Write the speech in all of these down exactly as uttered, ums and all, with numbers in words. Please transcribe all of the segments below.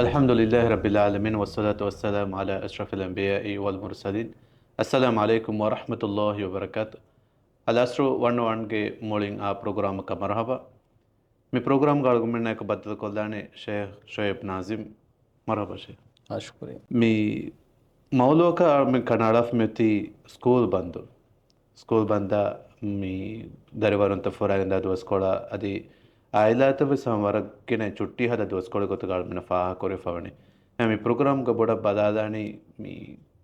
الحمد لله رب العالمين، والصلاة والسلام على أشرف الأنبياء والمرسلين. السلام عليكم ورحمة الله وبركاته. އަލްއަސްރު ވަން އޮ ވަންގެ މުޅިން އާ ޕްރޮގްރާމަކަށް މަރުޙަބާ. މި ޕްރޮގްރާމްގަ އަޅުގަނޑުމެންނާއެކު ބައްދަލުކޮށްލާނީ ޝޭޚް ޝުޢައިބް ނާޒިމް. މަރުޙަބާ ޝޭޚް. އާ، ޝުކުރިއްޔާ. މި މައުޟޫޢަކަށް މި ކަނޑައަޅާފަ މިއޮތީ ސްކޫލް ބަންދު. ސްކޫލް ބަންދާ މި ދަރިވަރުންތައް ފުރާގެންދާ ދުވަސްކޮޅާ އަދި އާއިލާތައް ވެސް ހަމަ ވަރަށް ގިނަ ޗުއްޓީ ހަދާ ދުވަސްކޮޅެއް ގޮތުގަ އަޅުމެންނަށް ފާހަގަކުރެވިފަވަނީ. އެ މި ޕްރޮގްރާމްގަ ބޮޑަށް ބަލާލާނީ މި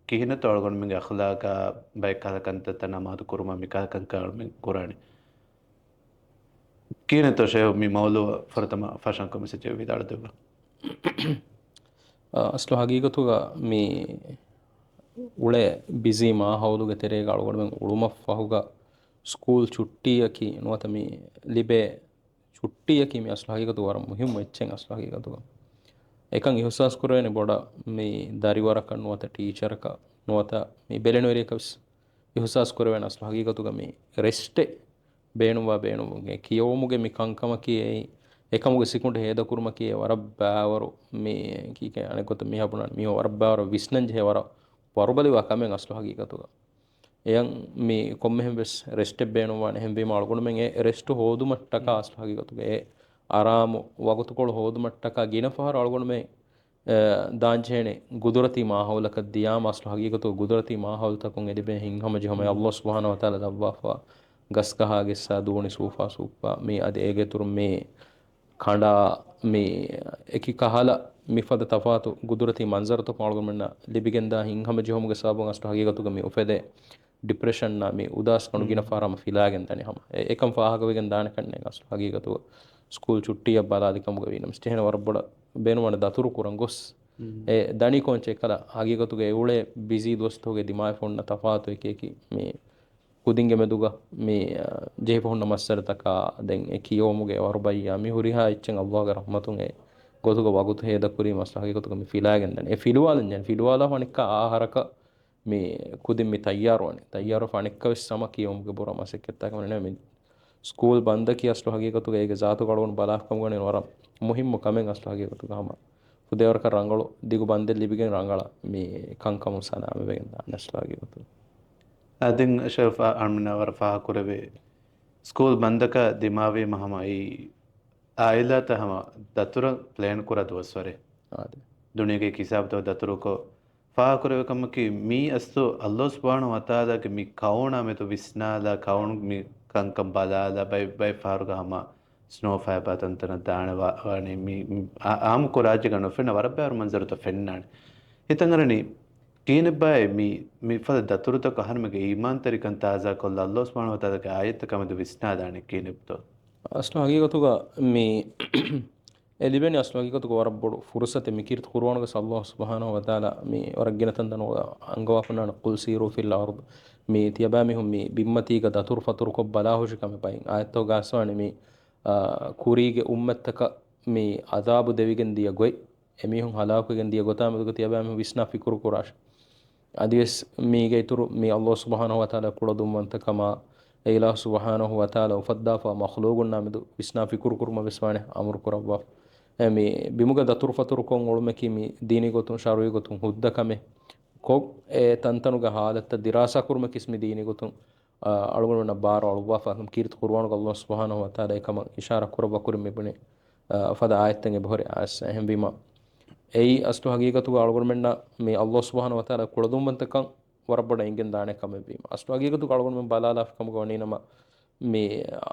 ކިހިނެއްތޯ އަޅުގަނޑުމެންގެ އަޚްލާޤާ ބައެއް ކަހަލަ ކަންތައްތައް ނަމާދު ކުރުމަށް މި ކަހަލަ ކަންކަން އަޅުމެން ކުރާނީ. ކިހިނެއްތޯ ޝޭޚް މި މައުޟޫޢަށް ފުރަތަމަ ފަށަންކޮށް މެސެޖެއް ވިދާޅުދެއްވާ. އަ، އަސްލު ހަގީގަތުގަ މި އުޅޭ ބިޒީ މާހައުލުގެ ތެރޭގަ އަޅުގަނޑުމެން އުޅުމަށްފަހުގަ ސްކޫލް ޗުއްޓީއަކީ ނުވަތަ މި ލިބޭ ޗުއްޓީއަކީ މި އަސްލު ހަގީގަތުގަ ވަރަށް މުހިއްމު އެއްޗެއް އަސްލު ހަގީގަތުގަ. އެކަން އިހުސާސް ކުރެވޭނެ ބޮޑަށް މި ދަރިވަރަކަށް ނުވަތަ ޓީޗަރަކަށް ނުވަތަ މި ބެލެނިވެރިޔަކަށް ވެސް އިހުސާސް ކުރެވޭނެ އަސްލު ހަގީގަތުގަ މި ރެސްޓެއް ބޭނުންވާ ބޭނުމުގެ ކިޔެވުމުގެ މި ކަންކަމަކީ އެއީ، އެކަމުގެ ސިކުނޑި ހޭދަކުރުމަކީ އެ ވަރަށް ބާވަރު މި ކީކޭ އަނެއް ގޮތަށް މި ހަބުނާނެ މީ ވަރަށް ބާވަރު ވިސްނަން ޖެހޭ ވަރަށް ވަރުބަލިވާ ކަމެއް އަސްލު ހަގީގަތުގަ. އެޔަން މި ކޮންމެހެން ވެސް ރެސްޓެއް ބޭނުންވާނެ. އެހެންވީމަ އަޅުގަނޑުމެން އެ ރެސްޓު ހޯދުމަށްޓަކާ އަސްލު ހަގީގަތުގަ އެ އަރާމު ވަގުތުކޮޅު ހޯދުމަށްޓަކާ ގިނަ ފަހަރު އަޅުގަނޑުމެން އެ، ދާންޖެހޭނެ ގުދުރަތީ މާހައުލަކަށް ދިޔާމަ އަސްލު ހަގީގަތުގަ ގުދުރަތީ މާހައުލުތަކުން އެ ލިބޭ ހިތްހަމަޖެހުމެއް އައްލާހު ސުބްޙާނަހޫ ވަތަޢާލާ ލައްވާފަ ގަސްގަހާގެއްސާ ދޫނި ސޫފާ ސޫއްޕާ މި އަދި އޭގެ އިތުރުން މި ކަނޑާ މި އެކި ކަހަލަ މިފަދަ ތަފާތު ގުދުރަތީ މަންޒަރުތަކުން އަޅުގަނޑުމެންނަށް ލިބިގެންދާ ހިތްހަމަޖެހުމުގެ ސަބަބުން އަސްލު ހަގީގަތުގަ މި އުފެދޭ ޑިޕްރެޝަންއާ މި އުދާސްކަނު ގިނަ ފަހަރަށް ހަމަ ފިލާގެން ދަނީ ހަމަ. އެ، އެކަން ފާހަގަވެގެން ދާނެ ކަންނޭނގެ އަސްލު ހަގީގަތުގަ ސްކޫލް ޗުއްޓީއަށް ބަލާލި ކަމުގަ ވީނަމަ އެހެން ވަރަށް ބޮޑަށް ބޭނުންވާނެ ދަތުރު ކުރަން ގޮސް. އެ ދަނީ ކޯންޗެއް ކަލަ ހަގީގަތުގަ އެ އުޅޭ ބިޒީ ދުވަސްތަކުގެ ދިމާވެފަ ހުންނަ ތަފާތު އެކި އެކި މި ކުދިންގެ މެދުގަ މި، އަ، ޖެހިފަ ހުންނަ މައްސަލަތަކާ ދެން އެ ކިޔެވުމުގެ ވަރުބައްޔާ މި ހުރިހާ އެއްޗެއް އައްލާހުގެ ރަޙްމަތުން އެ ގޮތުގަ ވަގުތު ހޭދަކުރީމަ އަސްލު ހަގީގަތުގަ މި ފިލާގެން ދަނީ. އެ ފިލުވާލަން ޖެހޭ ފިލުވާލާފަ އަނެއްކާ އާހަރަކަށް މި ކުދިން މި ތައްޔާރުވަނީ. ތައްޔާރުވެފަ އަނެއްކާވެސް ހަމަ ކިޔެވުމުގެ ބުރަ މަސައްކަތްތަކެއް ވަނީ މި ސްކޫލް ބަންދަކީ އަސްލު ހަގީގަތުގަ އޭގެ ޒާތުގަ އަޅުގަނޑު ބަލާފަ ކަމުގަ ވަނީ ވަރަށް މުހިއްމު ކަމެއް އަސްލު ހަގީގަތުގަ ހަމަ. ފުދޭވަރަކަށް ރަނގަޅު ދިގު ބަންދެއް ލިބިގެން ރަނގަޅަށް މި ކަންކަމުން ސަލާމަތްވެގެން ދާނެ އަސްލު ހަގީގަތުގަ. އަދި ޝޭޚް އަ-، އަޅުމެންނަށް ވަރަށް ފާހަގަކުރެވޭ ސްކޫލް ބަންދަކަށް ދިމާވީމަ ހަމަ އެއީ އާއިލާތައް ހަމަ ދަތުރަށް ޕްލޭން ކުރާ ދުވަސްވަރެއް. އާދެ. ދުނިޔޭގެ ހިސާބުތައް ދަތުރުކޮށް، ފާހަގަކުރެވޭ ކަމަކީ، މީ އަސްލު އައްލާހު ސުބްޙާނަހޫ ވަތަޢާލާގެ މި ކައުނާ މެދު ވިސްނާލާ، ކައުނު މި ކަންކަން ބަލާލާ، ބައި، ބައި ފަހަރުގަ ހަމަ ސްނޯ ފައިބާ ތަންތަނަށް ދާނެ ވާ-، ވާނީ މި، މި އާ-، އާއްމުކޮށް ރާއްޖޭގަ ނުފެންނަ ވަރަށް ބާރު މަންޒަރުތައް ފެންނާނެ. ހިތަށް އަރަނީ، ކިހިނެއްބާއޭ މި، މިފަދަ ދަތުރުތަކަށް އަހަރެމެންގެ އީމާންތެރިކަން ތާޒާކޮށްލާ، އައްލާހު ސުބްޙާނަހޫ ވަތަޢާލާގެ އާޔަތްތަކާ މެދު ވިސްނާލާނީ ކިހިނެއްތޯ؟ އަސްލު ހަގީގަތުގަ މި އެ ލިބެނީ އަސްލު ހަގީގަތުގަ ވަރަށް ބޮޑު ފުރުޞަތެއް. މި ކީރިތި ޤުރުއާނުގަ އައްލާހު ސުބްޙާނަހޫ ވަތަޢާލާ މި ވަރަށް ގިނަ ތަންތަނުގަ އަންގަވާފަ ވަނީ، "قل سيروا في الأرض." މި ތިޔަބައިމީހުން މި ބިންމަތީގަ ދަތުރުފަތުރުކޮށް ބަލާހުށި ކަމެއް ބައިން. އާޔަތްތަކުގަ އައިސްވާނެ މި، އާ، ކުރީގެ އުއްމަތްތަކަށް މި ޢަޛާބު ދެވިގެން ދިޔަ ގޮތް. އެމީހުން ހަލާކުވެގެން ދިޔަ ގޮތާ މެދުގަ ތިޔަބައިމީހުން ވިސްނާ ފިކުރު ކުރާށި. އަދިވެސް މީގެ އިތުރު މި އައްލާހު ސުބްޙާނަހޫ ވަތަޢާލާ ކުޅަދުންވަންތަކަމާ، އެ އިލާހު ސުބްޙާނަހޫ ވަތަޢާލާ އުފައްދާފަ މަޚްލޫޤުންނާ މެދު ވިސްނާ ފިކުރު ކުރުމަށް ވެސް ވާނެ އަމުރު ކުރައްވާފަ. އެ މި ބިމުގަ ދަތުރުފަތުރުކޮށް އުޅުމަކީ މި ދީނީ ގޮތުން ޝަރުޢީ ގޮތުން ހުއްދަ ކަމެއް. ކޮށް އެ ތަންތަނުގެ ޙާލަތްތައް ދިރާސާ ކުރުމަކީ ވެސް މި ދީނީ ގޮތުން އަ، އަޅުގަނޑުމެންނަށް ބާރު އަޅުއްވާފަ. ކީރިތި ޤުރުއާނުގަ އައްލާހު ސުބްޙާނަހޫ ވަތަޢާލާ އެކަމަށް އިޝާރާތް ކުރައްވާ ކުރިން މިބުނި، އަ، ފަދަ އާޔަތްތައް އެބަހުރި އައިސް. އެހެންވީމަ، އެއީ އަސްލު ހަގީގަތުގަ އަޅުގަނޑުމެންނަށް މި އައްލާހު ސުބްޙާނަހޫ ވަތަޢާލާ ކުޅަދުންވަންތަކަން ވަރަށް ބޮޑަށް އެނގެން ދާނެ ކަމެއް ވީމަ. އަސްލު ހަގީގަތުގަ އަޅުގަނޑުމެން ބަލާލާފި ކަމުގަ ވަނީ ނަމަ، މި، އަ،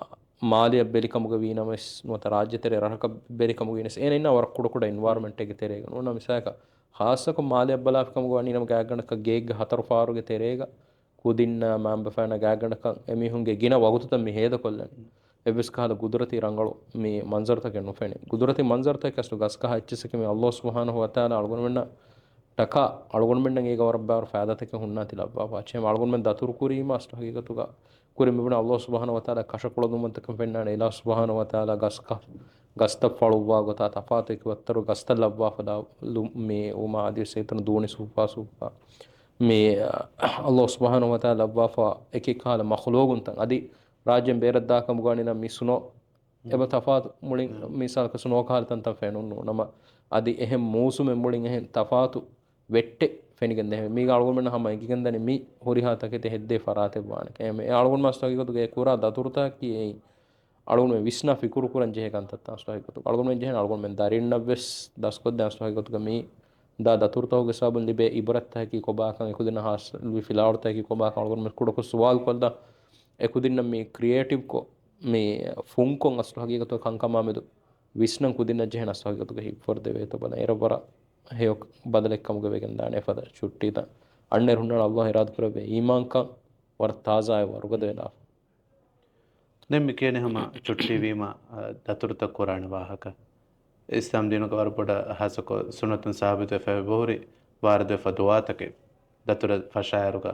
މާލެއަށް ބެލި ކަމުގަ ވީ ނަމަވެސް، ނުވަތަ ރާއްޖެ ތެރޭ ރަށަކަށް ބެލި ކަމުގަ ވީ ނަމަވެސް، އޭނަ އިންނާ ވަރަށް ކުޑަ ކުޑަ އެންވަޔަރަމެންޓެއްގެ ތެރޭގަ. ނޫން ނަމަ މިސާލަކަށް، ޚާއްޞަކޮށް މާލެއަށް ބަލާފި ކަމުގަ ވަނީ ނަމަ ގާތްގަނޑަކަށް ގެއެއްގެ ހަތަރު ފަހަރުގެ ތެރޭގަ ކުދިންނާ މައިންބަފައިންނާ ގާތްގަނޑަކަށް އެމީހުންގެ ގިނަ ވަގުތުތައް މި ހޭދަކޮށްލަނީ. އެއްވެސް ކަހަލަ ގުދުރަތީ ރަނގަޅު މި މަންޒަރުތަކެއް ނުފެނޭ. ގުދުރަތީ މަންޒަރުތަކަކީ އަސްލު ގަސްގަހާ އެއްޗިއްސަކީ މި އައްލާހު ސުބްޙާނަހޫ ވަތަޢާލާ އަޅުގަނޑުމެންނަށް ޓަކާ އަޅުގަނޑުމެންނަށް އޭގަ ވަރަށް ބާރު ފައިދާތަކެއް ހުންނާތީ ލައްވާފަ. އެހެންވީމަ އަޅުގަނޑުމެން ދަތުރު ކުރީމަ އަސްލު ހަގީގަތުގަ ކުރިން މިބުނީ އައްލާހު ސުބްޙާނަހޫ ވަތަޢާލާ ކަށަކުޅަދުންވަންތަކަން ފެންނާނެ. އިލާހު ސުބްޙާނަހޫ ވަތަޢާލާ ގަސްގަ-، ގަސްތައް ފަޅުއްވާ ގޮތާ ތަފާތު އެކި ވައްތަރު ގަސްތައް ލައްވާފަ ލާ-، ލު-، މި އުމާ އަދިވެސް އެތަނު ދޫނި ސޫފާ ސޫފާ. މި، އަ، އައްލާހު ސުބްޙާނަހޫ ވަތަޢާލާ ލައްވާފަ އެކި ކަހަލަ މަޚްލޫޤުންތައް. އަދި ރާއްޖޭން ބޭރަށް ދާ ކަމުގަ ވަނީ ނަމަ މި ސްނޯ އެބަ ތަފާތު މުޅިން މިސާލަކަށް ސްނޯ ކަހަލަ ތަންތަން ފެނުން ނޫން ނަމަ، އަދި އެހެން މޫސުމެއް މުޅިން އެހެން ތަފާތު ވެއްޓެއް ފެނިގެންދޭ. މީގަ އަޅުގަނޑުމެންނަށް ހަމަ އެނގިގެންދަނީ މި ހުރިހާ ތަކެތި ހެއްދޭ ފަރާތެއް ވާނެ. އެ މެ-، އެ އަޅުގަނޑު މަސްތު ހަގީގަތުގައި ކުރާ ދަތުރުތަކަކީ އެއީ އަޅުގަނޑުމެން ވިސްނާ ފިކުރު ކުރަން ޖެހޭ ކަންތައްތައް އަސްލު ހަގީގަތުގަ. އަޅުގަނޑުމެން ޖެހޭނެ އަޅުގަނޑުމެން ދަރިންނަށް ވެސް ދަސްކޮށްދޭ އަސްލު ހަގީގަތުގަ މި ދާ ދަތުރުތަކުގެ ސަބަބުން ލިބޭ އިބްރަތްތަކަކީ ކޮބާކަން އެކުދިންނަށް ހާސިލްވި ފިލާވަޅުތަކަކީ ކޮބާކަން އަޅުގަނޑުމެން ކުޑަކޮށް ސުވާލު ކޮށްލާ އެކުދިންނަށް މި ކްރިއޭޓިވްކޮށް މި ފުންކޮށް އަސްލު ހަގީގަތުގަ ކަންކަމާ މެދު ވިސްނަން ކުދިންނަށް ޖެހޭނެ އަސްލު ހަގީގަތުގަ ހިއްޕުވަރު ދެވޭތޯ ބަލަން. އޭރަށް ވަރަށް ހެޔޮ ބަދަލެއް ކަމުގަ ވެގެންދާނެ އެފަދަ ޗުއްޓީތައް. އަންނައިރު ހުންނާނެ އަލްލާހު އިރާދަކުރެއްވިއްޔާ އީމާންކަން ވަރަށް ތާޒާއެއް ވަރުގަދަ ވެލާފަ. ދެން މި ކިޔަނީ ހަމަ ޗުއްޓީ ވީމަ، އަ، ދަތުރުތައް ކުރާނެ ވާހަކަ. އިސްލާމް ދީނުގަ ވަރަށް ބޮޑަށް ހާއްސަކޮށް ސުންނަތުން ސާބިތުވެފަ އެބަހުރި ވާރިދުވެފަ ދުޢާތަކެއް. ދަތުރެއް ފަށާއިރުގަ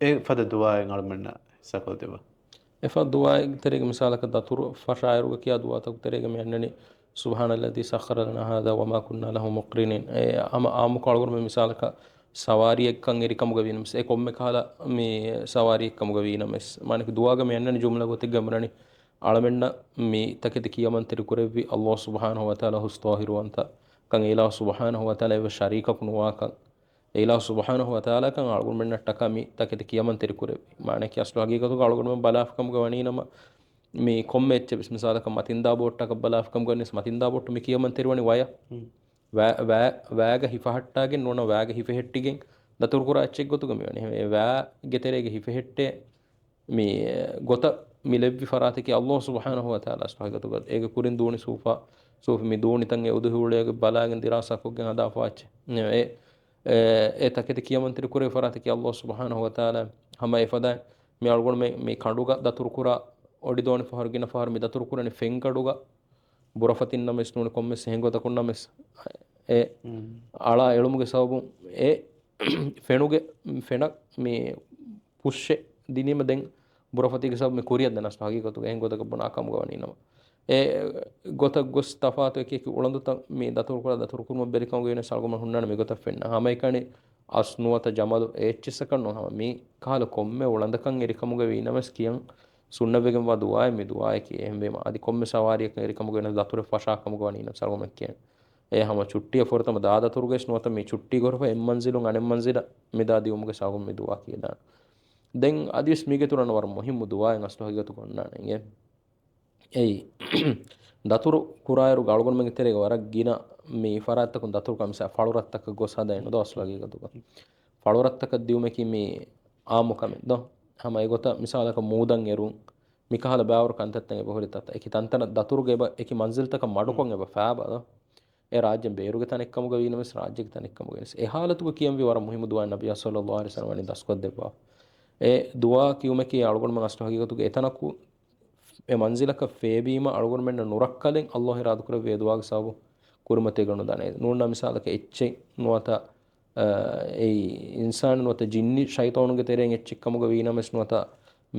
އެ ފަދަ ދުޢާއެއް އަޅުމެންނަށް ހިއްސާކޮށްދެއްވާ. އެފަދަ ދުޢާއެއްގެ ތެރޭގަ މިސާލަކަށް ދަތުރު ފަށާއިރުގަ ކިޔާ ދުޢާތަކުގެ ތެރޭގަ މި އަންނަނީ، سبحان الذي سخر لنا هذا وما كنا له مقرنين. އެ ހަމަ އާއްމުކޮށް އަޅުގަނޑުމެން މިސާލަކަށް ސަވާރީއެއްކަން އެރިކަމުގަ ވީނަމަވެސް، އެ ކޮންމެ ކަހަލަ މި ސަވާރީއެއްކަމުގަ ވީނަމަވެސް، މާނައަކީ ދުޢާގަ މި އަންނަނީ ޖުމްލަ ގޮތެއްގަ މި އަންނަނީ، އަޅަމެންނަށް މި ތަކެތި ކިޔަމަންތެރި ކުރެއްވި އަލްލާހު ސުބްޙާނަހު ވަތަޢާލާ ހުސް ޠާހިރުވަންތަ ކަން، އެ އިލާހު ސުބްޙާނަހު ވަތަޢާލާ އެއްވެސް ޝަރީކަކު ނުވާކަން، އެ އިލާހު ސުބްޙާނަހު ވަތަޢާލާ ކަން އަޅުގަނޑުމެންނަށްޓަކާ މި ތަކެތި ކިޔަމަންތެރި ކުރެއްވި. މާނައަކީ އަސްލު ހަގީގަތުގަ އަޅުގަނޑުމެން ބަލާފަ ކަމުގަ ވަނީނަމަ، މި ކޮންމެ އެއްޗެއް ވެސް މިސާލަކަށް މަތިންދާ ބޯޓަކަށް ބަލާފަ ކަމުގަ ވަނީސް މަތިންދާ ބޯޓު މި ކިޔަމަންތެރި ވަނީ ވަޔަށް. ވައި-، ވައި-، ވައިގަ ހިފަހައްޓާގެން ނޫން ވައިގަ ހިފެހެއްޓިގެން ދަތުރު ކުރާ އެއްޗެއް ގޮތުގަ މި ވަނީ. އެ ވައިގެ ތެރޭގަ ހިފެހެއްޓޭ މި ގޮތަށް މި ލެއްވި ފަރާތަކީ އަލްލާހު ސުބްޙާނަހު ވަތަޢާލާ އަސްލު ހަގީގަތުގަ އޭގެ ކުރިން ދޫނި ސޫފާ، ސޫފި މި ދޫނިތައް އެ އުދުހި އުޅޭގެ ބަލާގެން ދިރާސާކޮށްގެން ހަދާފަ އެއްޗެއް. އެ، އެ، އެ ތަކެތި ކިޔަމަންތެރި ކުރެވި ފަރާތަކީ އަލްލާހު ސުބްޙާނަހު ވަތަޢާލާ. ހަމަ އެފަދަ މި އަޅުގަނޑުމެން މި ކަނޑުގަ ދަތުރު ކުރާ އޮޑި ދޯނި ފަހަރު ގިނަ ފަހަރު މި ދަތުރު ކުރަނީ ފެން ކަނޑުގަ. ބުރަފަތިންނަމަވެސް ނޫނީ ކޮންމެސް އެހެން ގޮތަކުންނަމަވެސް އެ އަޅާ އެޅުމުގެ ސަބަބުން އެ ފެނުގެ ފެނަށް މި ޕުޝްއެއް ދިނީމަ ދެން ބުރަފަތީގެ ސަބަބުން މި ކުރިއަށް ދަން އަސްލު ހަގީގަތުގަ އެހެން ގޮތަކަށް ބުނާ ކަމުގަ ވަނީނަމަ. އެ ގޮތަށް ގޮސް ތަފާތު އެކި އެކި އުޅަނދުތައް މި ދަތުރު ކުރާ ދަތުރު ކުރުމަށް ބެރިކަމުގަ ވީނަސް އަޅުގަނޑު ހުންނާނެ މި ގޮތަށް ފެންނަ. ހަމައެކަނި އަސް ނުވަތަ ޖަމަލު އެ އެއްޗިއްސަކަށް ނޫން ހަމަ މި ކަހަލަ ކޮންމެ އުޅަނދަކަށް އެރިކަމުގަ ވީނަމަވެސް ކިޔަން ސުންނަތްވެގެންވާ ދުޢާއެއް މި ދުޢާއަކީ. އެހެންވީމަ އަދި ކޮންމެ ސަވާރިއަކަށް އެރިކަމުގަ ވީނަސް ދަތުރެއް ފަށާ ކަމުގަ ވަނީނަސް އަޅުގަނޑު ކިޔަން. އެ ހަމަ ޗުއްޓީއަށް ފުރަތަމަ ދާ ދަތުރުގައި ނުވަތަ މި ޗުއްޓީ ގޮރުފަ އެއް މަންޒިލުން އަނެއް މަންޒިލަށް މި ދާ ދިއުމުގެ ސަބަބުން މި ދުޢާ ކިޔަދާނެ. ދެން އަދިވެސް މީގެ ތުރަން ވަރަށް މުހިއްމު ދުޢާއެއް އަސްލު ހަގީގަތުގަ އޮންނާނެ އިނގޭ. އެއީ، ދަތުރު ކުރާއިރު އަޅުގަނޑުމެންގެ ތެރޭގަ ވަރަށް ގިނަ މި ފަރާތްތަކުން ދަތުރު ކަމިސާ ފަޅުރަށްތަކަށް ގޮސް ހަދައި ނުދޯ އަސްލު ހަގީގަތުގަ. ފަޅުރަށްތަކަށް ދިއުމަކީ މި އާއްމު ކަމެއް ދޯ. ހަމަ އެގޮތަށް މިސާލަކަށް މޫދަށް އެރުން، މިކަހަލަ ބާވަރު ކަންތައްތައް އެބަހުރި ތަތަ. އެކި ތަންތަނަށް ދަތުރުގެ އެބަ އެކި މަންޒިލްތަކަށް މަޑުކޮށް އެބަ ފައިބަ ދޯ. އެ ރާއްޖޭން ބޭރުގެ ތަނެއްކަމުގަ ވީނަމަވެސް، ރާއްޖޭގެ ތަނެއްކަމުގަ ވީނަމަވެސް، އެ ހާލަތުގަ ކިޔަންވީ ވަރަށް މުހިއްމު ދުޢާއެއް ނަބިއްޔާ ޞައްލައްލާހު ޢަލައިހި ވަސައްލަމަ ވަނީ ދަސްކޮށްދެއްވާ. އެ ދުޢާ ކިޔުމަކީ އަޅުގަނޑުމެން އަސްލު ހަގީގަތުގަ އެތަނަކު އެ މަންޒިލަކަށް ފޭބީމަ އަޅުގަނޑުމެންނަށް ނުރައްކަލެއް އަލްލާހު އިރާދަކުރެއްވި އެ ދުޢާގެ ސަބަބުން ކުރިމަތީގަ ނުދާނެ. ނޫންނަ މިސާލަކަށް އެއްޗެއް ނުވަތަ، އަ، އެއީ އިންސާނެއް ނުވަތަ ޖިންނި ޝައިޠާނުގެ ތެރެއިން އެއްޗެއްކަމުގަ ވީނަމަވެސް ނުވަތަ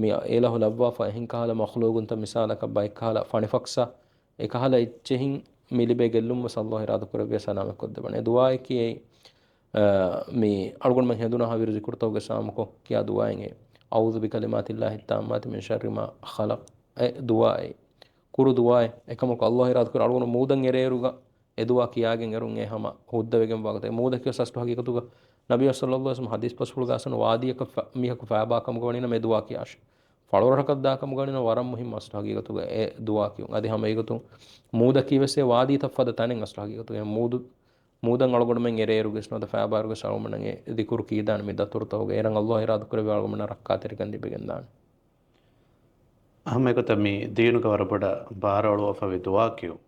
މި އެލަހު ލައްވާފަ އެހެން ކަހަލަ މަޚްލޫގުންތައް މިސާލަކަށް ބައެއްކަހަލަ ފަނިފަކްސާ އެކަހަލަ އެއްޗެހިން މި ލިބޭ ގެއްލުންވެސް އަލްލާހު އިރާދަކުރެއްވިޔާ ސަލާމަތްކޮށްދެއްވަނީ. ދުޢާއަކީ އެއީ، އަ، މި އަޅުގަނޑުމެން ހެނދުނާ ހަވީރު ޒިކުރުތަކުގެ ސާމުކޮށް ކިޔާ ދުޢާއެއް އެއީ. أعوذ بكلمات الله التامات من شر ما خلق. އެ ދުޢާއެއް. ކުރު ދުޢާއެއް. އެކަމަކު އަލްލާހު އިރާދަކުރެ އަޅުގަނޑު މޫދަށް އެރޭއިރުގަ އެ ދުޢާ ކިޔާގެން އެރުން އެ ހަމަ ހުއްދަވެގެންވާ ގޮތަށް. އެ މޫދަކީ ވެސް އަސްލު ހަގީގަތުގަ ނަބިއްޔާ ޞައްލައްލާހު ޢަލައިހި ވަސައްލަމަ ޙަދީޘް ބަސްފުޅުގަ އަސްލު ވާދީއަކަށް ފަ-، މީހަކު ފައިބާ ކަމުގަ ވަނީނަމަ އެ ދުޢާ ކިޔާށި. ފަޅުރަށަކަށް ދާ ކަމުގަ ވަނީނަމަ ވަރަށް މުހިއްމު އަސްލު ހަގީގަތުގަ އެ ދުޢާ ކިޔުން. އަދި ހަމަ އެގޮތުން މޫދަކީ ވެސް އެ ވާދީތައް ފަދަ ތަނެއް އަސްލު ހަގީގަތުގަ. އެ މޫދު، މޫދަށް އަޅުގަނޑުމެން އެރޭއިރު ވެސް ނުވަތަ ފައިބާއިރު ވެސް އަޅުގަނޑުމެންނަށް އެ ޒިކުރު ކީދާނެ މި ދަތުރުތަކުގަ. އޭރަށް އަލްލާހު އިރާދަކުރެއްވި އަޅުގަނޑުމެންނަށް ރައްކާތެރިކަން ލިބިގެންދާނެ. އަހަރުމެން އެގޮތަށް މި ދީނުގަ ވަރަށް ބޮޑަށް ބާރު އަޅުވާފައިވި ދުޢާ ކިޔުން.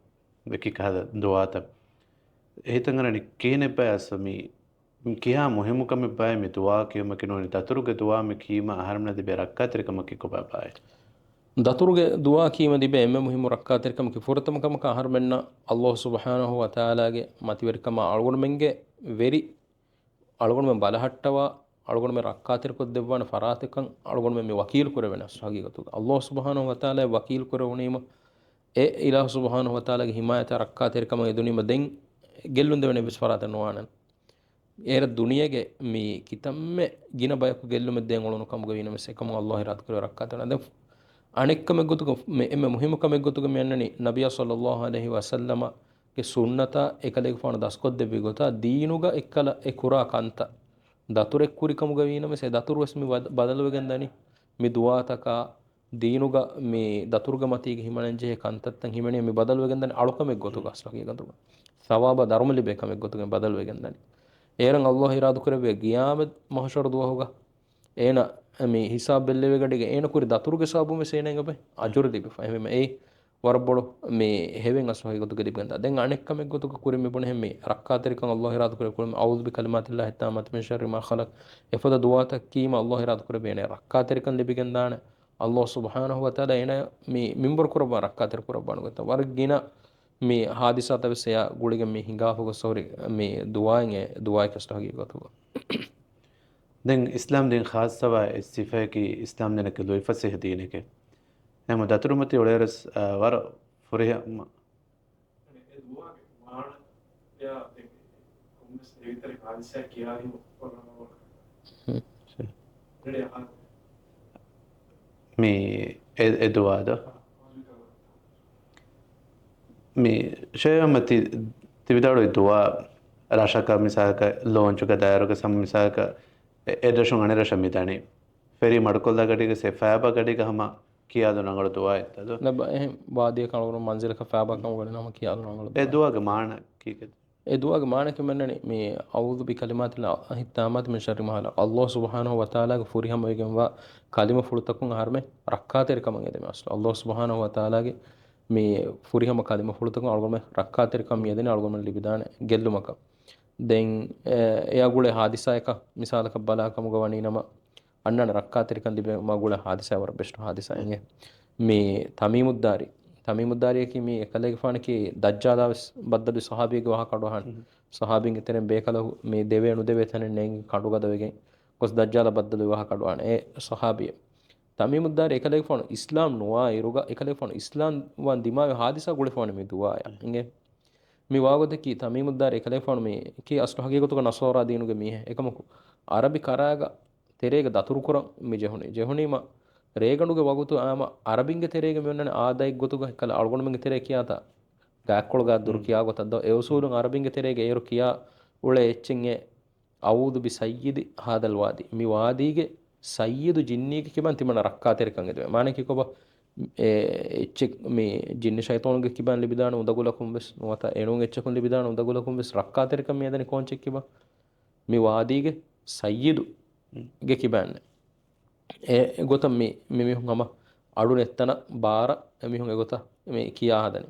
އެކި ކަހަލަ ދުޢާތައް. އެހިތަށް އަންނަނީ ކިހިނެއްބާ އަސްލު މި ކިހާ މުހިއްމު ކަމެއްބާއޭ މި ދުޢާ ކިޔުމަކީ ނޫނީ ދަތުރުގެ ދުޢާ މި ކީމަ އަހަރުމެންނަށް ލިބޭ ރައްކާތެރިކަމަކީ ކޮބާބާއޭ؟ ދަތުރުގެ ދުޢާ ކީމަ ލިބޭ އެންމެ މުހިއްމު ރައްކާތެރިކަމަކީ ފުރަތަމަ ކަމަކަށް އަހަރުމެންނަށް އަލްލާހު ސުބްޙާނަހު ވަތަޢާލާގެ މަތިވެރިކަމާ އަޅުގަނޑުމެންގެ ވެރި އަޅުގަނޑުމެން ބަލަހައްޓަވާ، އަޅުގަނޑުމެން ރައްކާތެރިކޮށްދެއްވާނެ ފަރާތެއްކަން އަޅުގަނޑުމެން މި ވަކީލު ކުރެވެނެ އަސްލު ހަގީގަތުގަ. އަލްލާހު ސުބްޙާނަހު ވަތަޢާލާ ވަކީލު ކުރެވުނީމަ، އެ އިލާހު ސުބްޙާނަހު ވަތަޢާލާގެ ހިމާޔަތާ ރައްކާތެރިކަމަށް އެދުނީމަ ދެން ގެއްލުން ދެވޭނެ އެއްވެސް ފަރާތެއް ނުވާނެ. އޭރަށް ދުނިޔޭގެ މި ކިތަންމެ ގިނަ ބަޔަކު ގެއްލުމެއް ދޭން އުޅުނު ކަމުގަ ވީނަމަވެސް އެކަމުން އަލްލާހު އިރާދަކުރެ ރައްކާތެރި. ދެން އަނެއްކަމެއް ގޮތުގަ މި އެންމެ މުހިއްމު ކަމެއް ގޮތުގަ މި އަންނަނީ ނަބިއްޔާ ޞައްލައްލާހު ޢަލައިހި ވަސައްލަމަ ސުންނަތާ އެކަލޭގެފާނު ދަސްކޮށްދެއްވި ގޮތާ ދީނުގަ އެއްކަލަ އެ ކުރާ ކަންތައް ދަތުރެއް ކުރި ކަމުގަ ވީނަމަވެސް އެ ދަތުރު ވެސް މި ބަދ-، ބަދަލުވެގެން ދަނީ. މި ދުޢާތަކާ ދީނުގަ މި ދަތުރުގެ މަތީގަ ހިމަނަން ޖެހޭ ކަންތައްތައް ހިމެނޭ މި ބަދަލުވެގެން ދަނީ އަޅުކަމެއް ގޮތުގަ އަސްލު ހަގީގަތުގަ. ސަވާބާ ދަރުމަ ލިބޭ ކަމެއް ގޮތުގަ ބަދަލުވެގެން ދަނީ. އޭރަށް އައްލާހު އިރާދަ ކުރެއްވިޔާ ގިޔާމަތް މަހުޝަރު ދުވަހުގަ އޭނަ މި ހިސާބް ބެއްލެވިގަޑީގަ އޭނަ ކުރި ދަތުރުގެ ސަބަބުން ވެސް އޭނައަށް އެބަ އަޖުރު ލިބިފަ. އެހެންވީމަ އެއީ ވަރަށް ބޮޑު މި ހެވެން އަސްލު ހަގީގަތުގަ ލިބިގެންދާ. ދެން އަނެއް ކަމެއް ގޮތުގަ ކުރިން މި ބުނެހެން މި ރައްކާތެރިކަން އައްލާހު އިރާދަ ކުރެއްވި ކުރިން މި أعوذ بكلمات الله التامات من شر ما خلق އެފަދަ ދުޢާތައް ކީމަ އައްލާހު އިރާދަ ކުރެއްވި އޭނަ ރައްކާތެރިކަން ލިބިގެންދާނެ. އައްލާހު ސުބްޙާނަހު ވަތަޢާލާ އޭނަ މި މިންބަރު ކުރައްވާ ރައްކާތެރި ކުރައްވާނެ ގޮތަށް ވަރަށް ގިނަ މި ހާދިސާތައް ވެސް އެޔާ ގުޅިގެން މި ހިނގާފަ ގޮސް ހުރި މި ދުޢާއެއް އެ ދުޢާއެއް އަސްލު ހަގީގަތުގަ. ދެން އިސްލާމް ދީން ޚާއްޞަވާ އެއް ސިފައަކީ އިސްލާމް ދީނަކީ ލުއިފަސޭހަ ދީނެކޭ. އެހެން ދަތުރުމަތީ އުޅޭއިރުވެސް، އާ، ވަރަށް ފުރިހަމަ. އެ ދުޢާގެ މާނަ އެއާ ދެން ކޮންމެސް އެއްތަރި ހާދިސާ ކިޔާލީމަ ކުރަން މި އެ، އެ ދުޢާ ދޯ؟ މި ޝޭޚް އަޙްމަދު ތި، ތި ވިދާޅުވި ދުޢާ ރަށަކަށް މިސާލަކަށް ލޯންޗުގަ ދާއިރުގަ ސަމް މިސާލަކަށް އެ، އެއް ރަށުން އަނެއް ރަށަށް މި ދަނީ. ފެރީ މަޑުކޮށްލާ ގަޑީގަ ސެ ފައިބާ ގަޑީގަ ހަމަ ކިޔާލުން ރަނގަޅު ދުޢާއެއްތަ ދޯ؟ ނަބަ އެހެން ވާދީއަކަށް އަޅުގަނޑު މަންޒިލަކަށް ފައިބާކަމުގަ ނަމަ ކިޔާލުން ރަނގަޅު އެ ދުޢާ. ދުޢާގެ މާނަ ކީކޭ؟ އެ ދުޢާގެ މާނައަކީ މެންނަނީ މި أعوذ بكلمات الله التامات من شر ما خلق. އައްލާހު ސުބްޙާނަހު ވަތަޢާލާގެ ފުރިހަމަވެގެންވާ ކަލިމަފުޅުތަކުން އަހަރުމެން ރައްކާތެރިކަމަށް އެދެމެ އަސްލު. އައްލާހު ސުބްޙާނަހު ވަތަޢާލާގެ މި ފުރިހަމަ ކަލިމަފުޅުތަކުން އަޅުގަނޑުމެން ރައްކާތެރިކަން މިއަދަނީ އަޅުގަނޑުމެން ލިބިދާނެ ގެއްލުމަކަށް. ދެން، އެ، އެއާ ގުޅޭ ހާދިސާއަކަށް މިސާލަކަށް ބަލާ ކަމުގަ ވަނީ ނަމަ، އަންނާނެ ރައްކާތެރިކަން ލިބޭ މާ ގުޅޭ ހާދިސާ ވަރަށް ބެސްޓު ހާދިސާއެއް. މި ތަމީމުއްދާރީ، ތަމީމުއްދާރީއަކީ މި އެކަލޭގެފާނަކީ ދައްޖާލާ ވެސް ބައްދަލުވި ޞަޙާބީގެ ވާހަކަ އަޑުއަހާނެ. ޞަޙާބީންގެ ތެރެއިން ބޭކަލަކު މި ދެވޭ ނުދެވޭ ތަނެއް ނޭނގި ކަނޑުގަދަވެގެން ގޮސް ދައްޖާލާ ބައްދަލުވި ވާހަކަ އަޑުއަހާނެ އެ ޞަޙާބީ. ތަމީމުއްދާރީ އެކަލޭގެފާނު އިސްލާމް ނުވާ އިރުގަ އެކަލޭގެފާނު އިސްލާމް ވާން ދިމާވި ހާދިސާ ގުޅިފަވަނީ މި ދުޢާއަށް. އިނގޭ؟ މި ވާގޮތަކީ ތަމީމުއްދާރީ އެކަލޭގެފާނު މި ކީ އަސްލު ހަގީގަތުގަ ނަޞާރާ ދީނުގެ މީހެއް. އެކަމަކު އަރަބި ކަރާގަ ތެރޭގަ ދަތުރުކުރަން މި ޖެހުނީ. ޖެހުނީމަ ރޭގަނޑުގެ ވަގުތު އާމަ އަރަބިންގެ ތެރޭގަ މި އޮންނަނީ އާދައެއްގޮތުގަ އެކަލަ އަޅުގަނޑުމެންގެ ތެރޭ ކިޔާތާ ގާތްކޮޅު ގާތްދޮރު ކިޔާ ގޮތަށް ދޯ؟ އެ އުސޫލުން އަރަބިންގެ ތެރޭގަ އޭރު ކިޔާ އުޅޭ އެއްޗެއް އެ أعوذ بسيد هذا الوادي. މި ވާދީގެ ސައްޔިދު ޖިންނީގެ ކިބައިން ތިމަންނަ ރައްކާތެރިކަން އެދެވޭ. މާނައަކީ ކޮބާ؟ އެ އެއްޗެއް މި ޖިންނި ޝައިޠާނުގެ ކިބައިން ލިބިދާނެ އުނދަގުލަކުން ވެސް ނުވަތަ އެނޫން އެއްޗަކުން ލިބިދާނެ އުނދަގުލަކުން ވެސް ރައްކާތެރިކަން މި އެދެނީ ކޯންޗެއް ކިބަ؟ މި ވާދީގެ ސައްޔިދު ގެ ކިބައިން. އެ ގޮތަށް މި، މި މީހުން ހަމަ އަޑު ނެތްތަނަށް ބާރަށް އެމީހުން އެގޮތަށް މި ކިޔާ ހަދަނީ.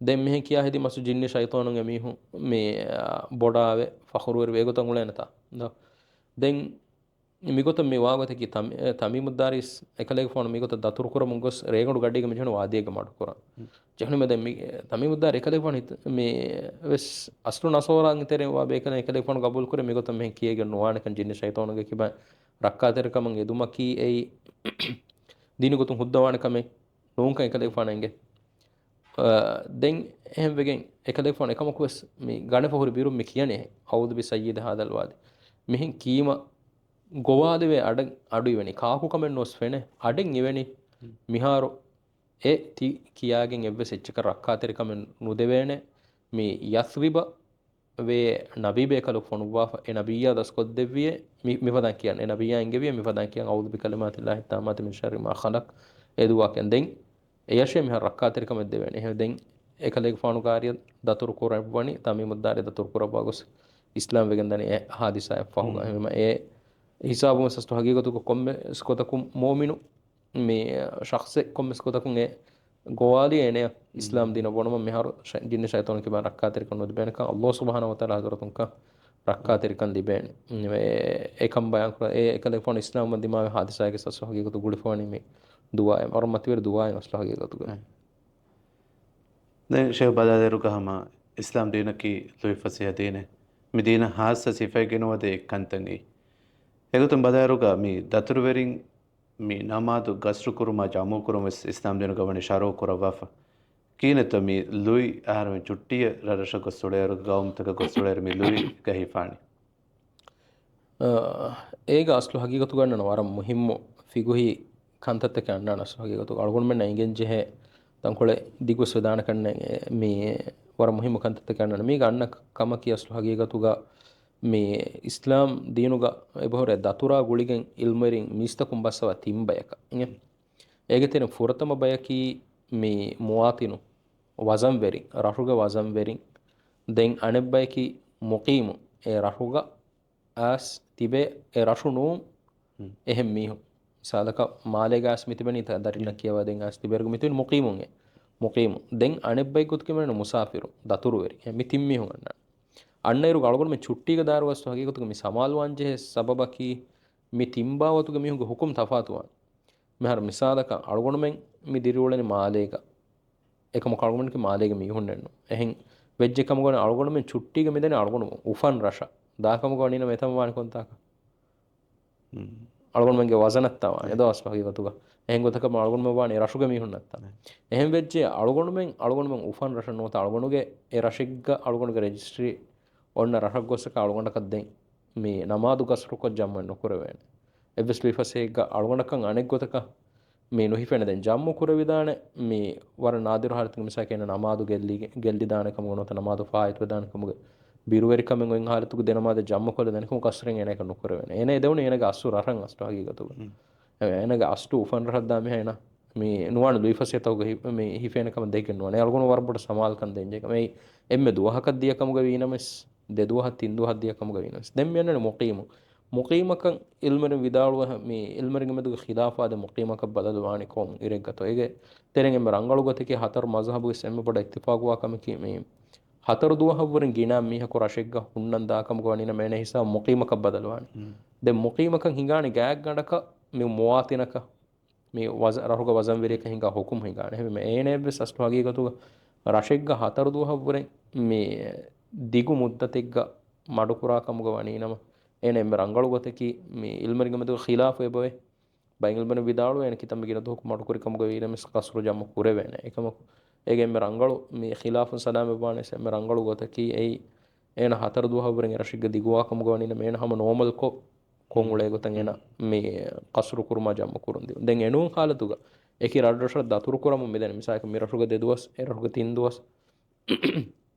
ދެން މިހެން ކިޔާ ހެދީ މަސް ޖިންނި ޝައިޠާނުން އެމީހުން މި، އާ، ބޮޑާވެ، ފަޚުރުވެރިވެ އެގޮތަށް އުޅޭނެތާ؟ ދޯ؟ ދެން މިގޮތަށް މި ވާގޮތަކީ ތަމް-، އެ، ތަމީމުއްދާރީސް އެކަލޭގެފާނު މިގޮތަށް ދަތުރުކުރަމުން ގޮސް ރޭގަނޑު ގަޑީގަ މި ޖެހުނު ވާދީއެއްގަ މަޑުކުރަން. ޖެހުނީމަ ދެން މި، އެ، ތަމީމުއްދާރީ އެކަލޭގެފާނު ހިތ-، މި ވެސް އަސްލު ނަޞާރާގެ ތެރެއިން ވާ ބޭކަލެއް އެކަލޭގެފާނު ގަބޫލުކުރޭ މިގޮތަށް މިހެން ކިޔެގެން ނުވާނެކަން ޖިންނި ޝައިޠާނުގެ ކިބައިން ރައްކާތެރިކަމަށް އެދުމަކީ އެއީ ދީނީ ގޮތުން ހުއްދަވާނެ ކަމެއް ނޫންކަން އެކަލޭގެފާނަށް އެނގޭ. އަ، ދެން އެހެންވެގެން އެކަލޭގެފާނު އެކަމަކުވެސް މި ގަނެފަ ހުރި ބިރުން މި ކިޔަނީ أعوذ بسيد هذا الوادي. މިހެން ކީމަ ގޮވާލެވޭ އަޑެއް އަޑު އިވެނީ. ކާކު ކަމެއް ނުވެސް ފެނޭ. އަޑެއް އިވެނީ. މިހާރު އެ ތި ކިޔާގެން އެއްވެސް އެއްޗަކަށް ރައްކާތެރިކަމެއް ނުދެވޭނެ. މި ޔަސްރިބަށް ވޭ ނަބީ ބޭކަލަކު ފޮނުއްވާފަ، އެ ނަބިއްޔާ ދަސްކޮށްދެއްވިއޭ، މި، މިފަދައިން ކިޔަން. އެ ނަބިއްޔާ އެންގެވިއޭ މިފަދައިން ކިޔަން، أعوذ بكلمات الله التامات من شر ما خلق، އެ ދުޢާ ކިޔަން. ދެން އެޔަށޭ މިހާރު ރައްކާތެރިކަމެއް ދެވޭނެ. އެހެން ދެން އެކަލޭގެފާނުގެ އާރިޔަށް ދަތުރު ކުރެއްވަނީ، ތަމީމުއްދާރީ ދަތުރު ކުރައްވާ ގޮސް އިސްލާމް ވެގެން ދަނީ އެ ހާދިސާއަށްފަހު. އެހެންވީމަ އެ ހިސާބުން ވެސް އަސްލު ހަގީގަތުގަ ކޮންމެސް ގޮތަކުން މުއުމިނު މި ޝަޚްޞެއް ކޮންމެސް ގޮތަކުން އެ ގޮވާލި އޭނަޔަށް އިސްލާމް ދީނަށް ވަނުމަށް މިހާރު ޝަ-، ޖިންނި ޝައިޠާނު ކިބައިން ރައްކާތެރިކަން ނުލިބޭނެކަން ﷲ ސުބްޙާނަހޫ ވަތަޢާލާ ޙަޟްރަތުން ކަން ރައްކާތެރިކަން ލިބޭނެ. އެ، އެކަން ބަޔާން ކުރާ، އެ އެކަލޭގެފާނު އިސްލާމް ވަން ދިމާވި ހާދިސާގެ އަސްލު ހަގީގަތު ގުޅިފަވަނީ މި ދުޢާއެއް. ވަރަށް މަތިވެރި ދުޢާއެއް އަސްލު ހަގީގަތުގަ. އެ. ދެން ޝޭޚް ބަލާލިއިރުގަ ހަމަ އިސްލާމް ދީނަކީ ލުއިފަސޭހަ ދީނެއް. މި ދީނަށް ހާއްސަ ސިފައެއް ގެނުވަދޭ އެއްކަންތައް އެއީ. އެގޮތުން ބަލާއިރުގަ މި ދަތުރުވެރިން މި ނަމާދު ގަސްރުކުރުމާ ޖަމުކުރުން ވެސް އިސްލާމް ދީނުގަ ވަނީ ޝަރުޢު ކުރައްވާފަ. ކިހިނެއްތޯ މި ލުއި އަހަރެމެން ޗުއްޓީއެއް ރަށްރަށަށް ގޮސް އުޅޭއިރު، ގައުމުތަކަށް ގޮސް އުޅޭއިރު މި ލުއި ގަހިފާނީ؟ އަ، އޭގަ އަސްލު ހަގީގަތުގަ އަންނަން ވަރަށް މުހިއްމު ފިގުހީ ކަންތައްތަކެއް އަންނާނެ އަސްލު ހަގީގަތުގަ. އަޅުގަނޑުމެންނަށް އެނގެން ޖެހޭ ތަންކޮޅެއް ދިގުސް ވެދާނެ ކަންނެއް މީ ވަރަށް މުހިއްމު ކަންތައްތަކެއް އަންނަން. މީގަ އަންނަ ކަމަކީ އަސްލު ހަގީގަތުގަ މީ އިސްލާމް ދީނުގަ އެބަހުރޭ ދަތުރާ ގުޅިގެން އިލްމުވެރިން މީސްތަކުން ބައްސަވާ ތިން ބަޔަކަށް އިނގޭ. އޭގެ ތެރެއިން ފުރަތަމަ ބަޔަކީ މި މުވާތިނު ވަޒަންވެރިން، ރަށުގެ ވަޒަންވެރިން. ދެން އަނެއްބަޔަކީ މުޤީމު، އެ ރަށުގަ އައިސް ތިބޭ އެ ރަށު ނޫން ހުން. އެހެން މީހުން. މިސާލަކަށް މާލޭގަ އައިސް މިތިބެނީ ތަ-، ދަރިންނަށް ކިޔަވާދޭން އައިސް ތިބޭ އިރުގަ މިތިބެނީ މުޤީމުން އެ. މުޤީމު. ދެން އަނެއްބައި ގޮތުގެ މި މުސާފިރު، ދަތުރުވެރި. އެ މި ތިން މީހުން އަންނާނެ. އަންނައިރު އަޅުގަނޑު މި ޗުއްޓީގަ ދާއިރު ވެސް ހަގީގަތުގަ މި ސަމާލުވާންޖެހޭ ސަބަބަކީ މި ތިން ބާވަތުގެ މީހުންގެ ހުކުމް ތަފާތުވާނެ. މިހާރު މިސާލަކަށް އަޅުގަނޑުމެން މި ދިރިއުޅެނީ މާލޭގަ. އެކަމަކު އަޅުގަނޑަކީ މާލޭގެ މީހުންނެއްނު. އެހެން ވެއްޖެ ކަމުގަ ވަނީ އަޅުގަނޑުމެން ޗުއްޓީގަ މިދަނީ އަޅުގަނޑު އުފަން ރަށަށް. ދާ ކަމުގަ ވަނީ ނަމަ އެތަން ވާނެ ކޮންތާކަށް؟ ހުން. އަޅުގަނޑުމެންގެ ވަޒަނަށްތާ ވާނެ. ހުން. އެދުވަސް ހަގީގަތުގަ. އެހެން ގޮތަކަށް އަޅުގަނޑުމެން ވާނީ ރަށުގެ މީހުންނަށްތާ. ހުން. އެހެން ވެއްޖެ އަޅުގަނޑުމެން، އަޅުގަނޑުމެން އުފަން ރަށަށް ނުވަތަ އަޅުގަނޑުގެ އެ ރަށެއްގަ އަޅުގަނޑުގެ ރެޖިސްޓްރީ އޮންނަ ރަށަށް ގޮސް އަޅުގަނޑަކަށް ދެން މި ނަމާދު ގަސްރުކޮށް ޖަމްޢެއް ނުކުރެވޭނެ. އެއްވެސް ލުއިފަސޭހައެއްގަ އަޅުގަނޑަކަށް އަނެއްގޮތަކަށް މި ނުހިފޭނެ. ދެން ޖަމްޢު ކުރެވިދާނެ މި ވަރަށް ނާދިރު ހާލަތުގެ މިސާލަކަށް އޭނަ ނަމާދު ގެއްލިގެ-، ގެއްލިދާނެ ކަމުގަ ނުވަތަ ނަމާދު ފާއިތުވެދާނެ ކަމުގެ ބިރުވެރިކަމެއް އޮތް ހާލަތުގަ ދެ ނަމާދެއް ޖަމްޢު ކޮށްލަ ދެނެ ކަމުގަ ގަސްރެއް އޭނައަކަށް ނުކުރެވޭނެ. އޭނަ އެދެވުނީ އޭނަގެ އަސްލު ރަށަށް އަސްލު ހަގީގަތުގަ. ހުން. އެ، އޭނަގެ އަސްލު އުފަން ރަށަށް ދާ މީހާ އޭނަ މި ނުވާނެ ލުއިފަސޭހަތަކުގަ ހި-، މި ހިފޭނެ ކަމަށް ދެކެން ނުވާނެ. އަޅުގަނޑު ވަރަށް ބޮޑަށް ސަމާލުކަން ދޭންޖެހޭ ކަމެއް. އެންމެ ދުވަހަކަށް ދިޔަ ކަމުގަ ވީނަމަވެސް، ދެ ދުވަހަށް ތިން ދުވަހަށް ދިޔަ ކަމުގަ ވީނަމަވެސް. ދެން މި އަންނަނީ މުޤީމު. މުޤީމަކަށް އިލްމުވެރިން ވިދާޅުވެ މި އިލްމުވެރިންގެ މެދުގެ ޚިލާފާ ދެ މުޤީމަކަށް ބަދަލުވާނީ ކޮން އިރެއްގަތޯ؟ އޭގެ ތެރެއިން އެންމެ ރަނގަޅު ގޮތަކީ ހަތަރު މަޒްހަބުގެ އެންމެ ބޮޑަށް އިއްތިފާޤުވާ ކަމަކީ މި ހަތަރު ދުވަހަށްވުރެން ގިނަ މީހަކު ރަށެއްގަ ހުންނަން ދާ ކަމުގަ ވަނީ ނަމަ އޭނަ ހިސާބު މުޤީމަކަށް ބަދަލުވާނެ. ހުން. ދެން މުޤީމަކަށް ހިނގާނެ ގާތްގަނޑަކަށް މި މުވާތިނަކަށް މި ވަޒ-، ރަށުގެ ވަޒަންވެރިޔަކަށް ހިނގާ ހުކުމް ހިނގާނެ. އެހެންވީމަ އޭނައަށްވެސް އަސްލު ހަގީގަތުގަ ރަށެއްގަ ހަތަރު ދުވަހަށްވުރެން މި ދިގު މުއްދަތެއްގަ މަޑުކުރާ ކަމުގަ ވަނީ ނަމަ، އޭނަ އެންމެ ރަނގަޅު ގޮތަކީ މި އިލްމުވެރިންގެ މެދުގަ ޚިލާފު އެބައޮތް. ބައެއް އިލްމުވެރިން ވިދާޅުވޭ އޭނަ ކިތަންމެ ގިނަ ދުވަހަކު މަޑުކުރި ކަމުގަ ވީނަމަވެސް ޤަޞްރު ޖަމްޢު ކުރެވޭނެ. އެކަމަކު އޭގެ އެންމެ ރަނގަޅު މި ޚިލާފުން ސަލާމަތްވާނެ އެންމެ ރަނގަޅު ގޮތަކީ އެއީ އޭނަ ހަތަރު ދުވަހަށްވުރެން އެ ރަށެއްގަ ދިގުވާ ކަމުގަ ވަނީ ނަމަ އޭނަ ހަމަ ނޯމަލްކޮށް ކޮށް އުޅޭ ގޮތަށް އޭނަ މި ޤަޞްރު ކުރުމާ ޖަމްޢު ކުރުން ދިޔުން. ދެން އެނޫން ހާލަތުގަ އެކި ރަށްރަށަށް ދަތުރު ކުރަމުން މިދަނީ. މިސާލަކަށް މި ރަށުގަ ދެ ދުވަސް، އެ ރަށުގަ ތިން ދުވަސް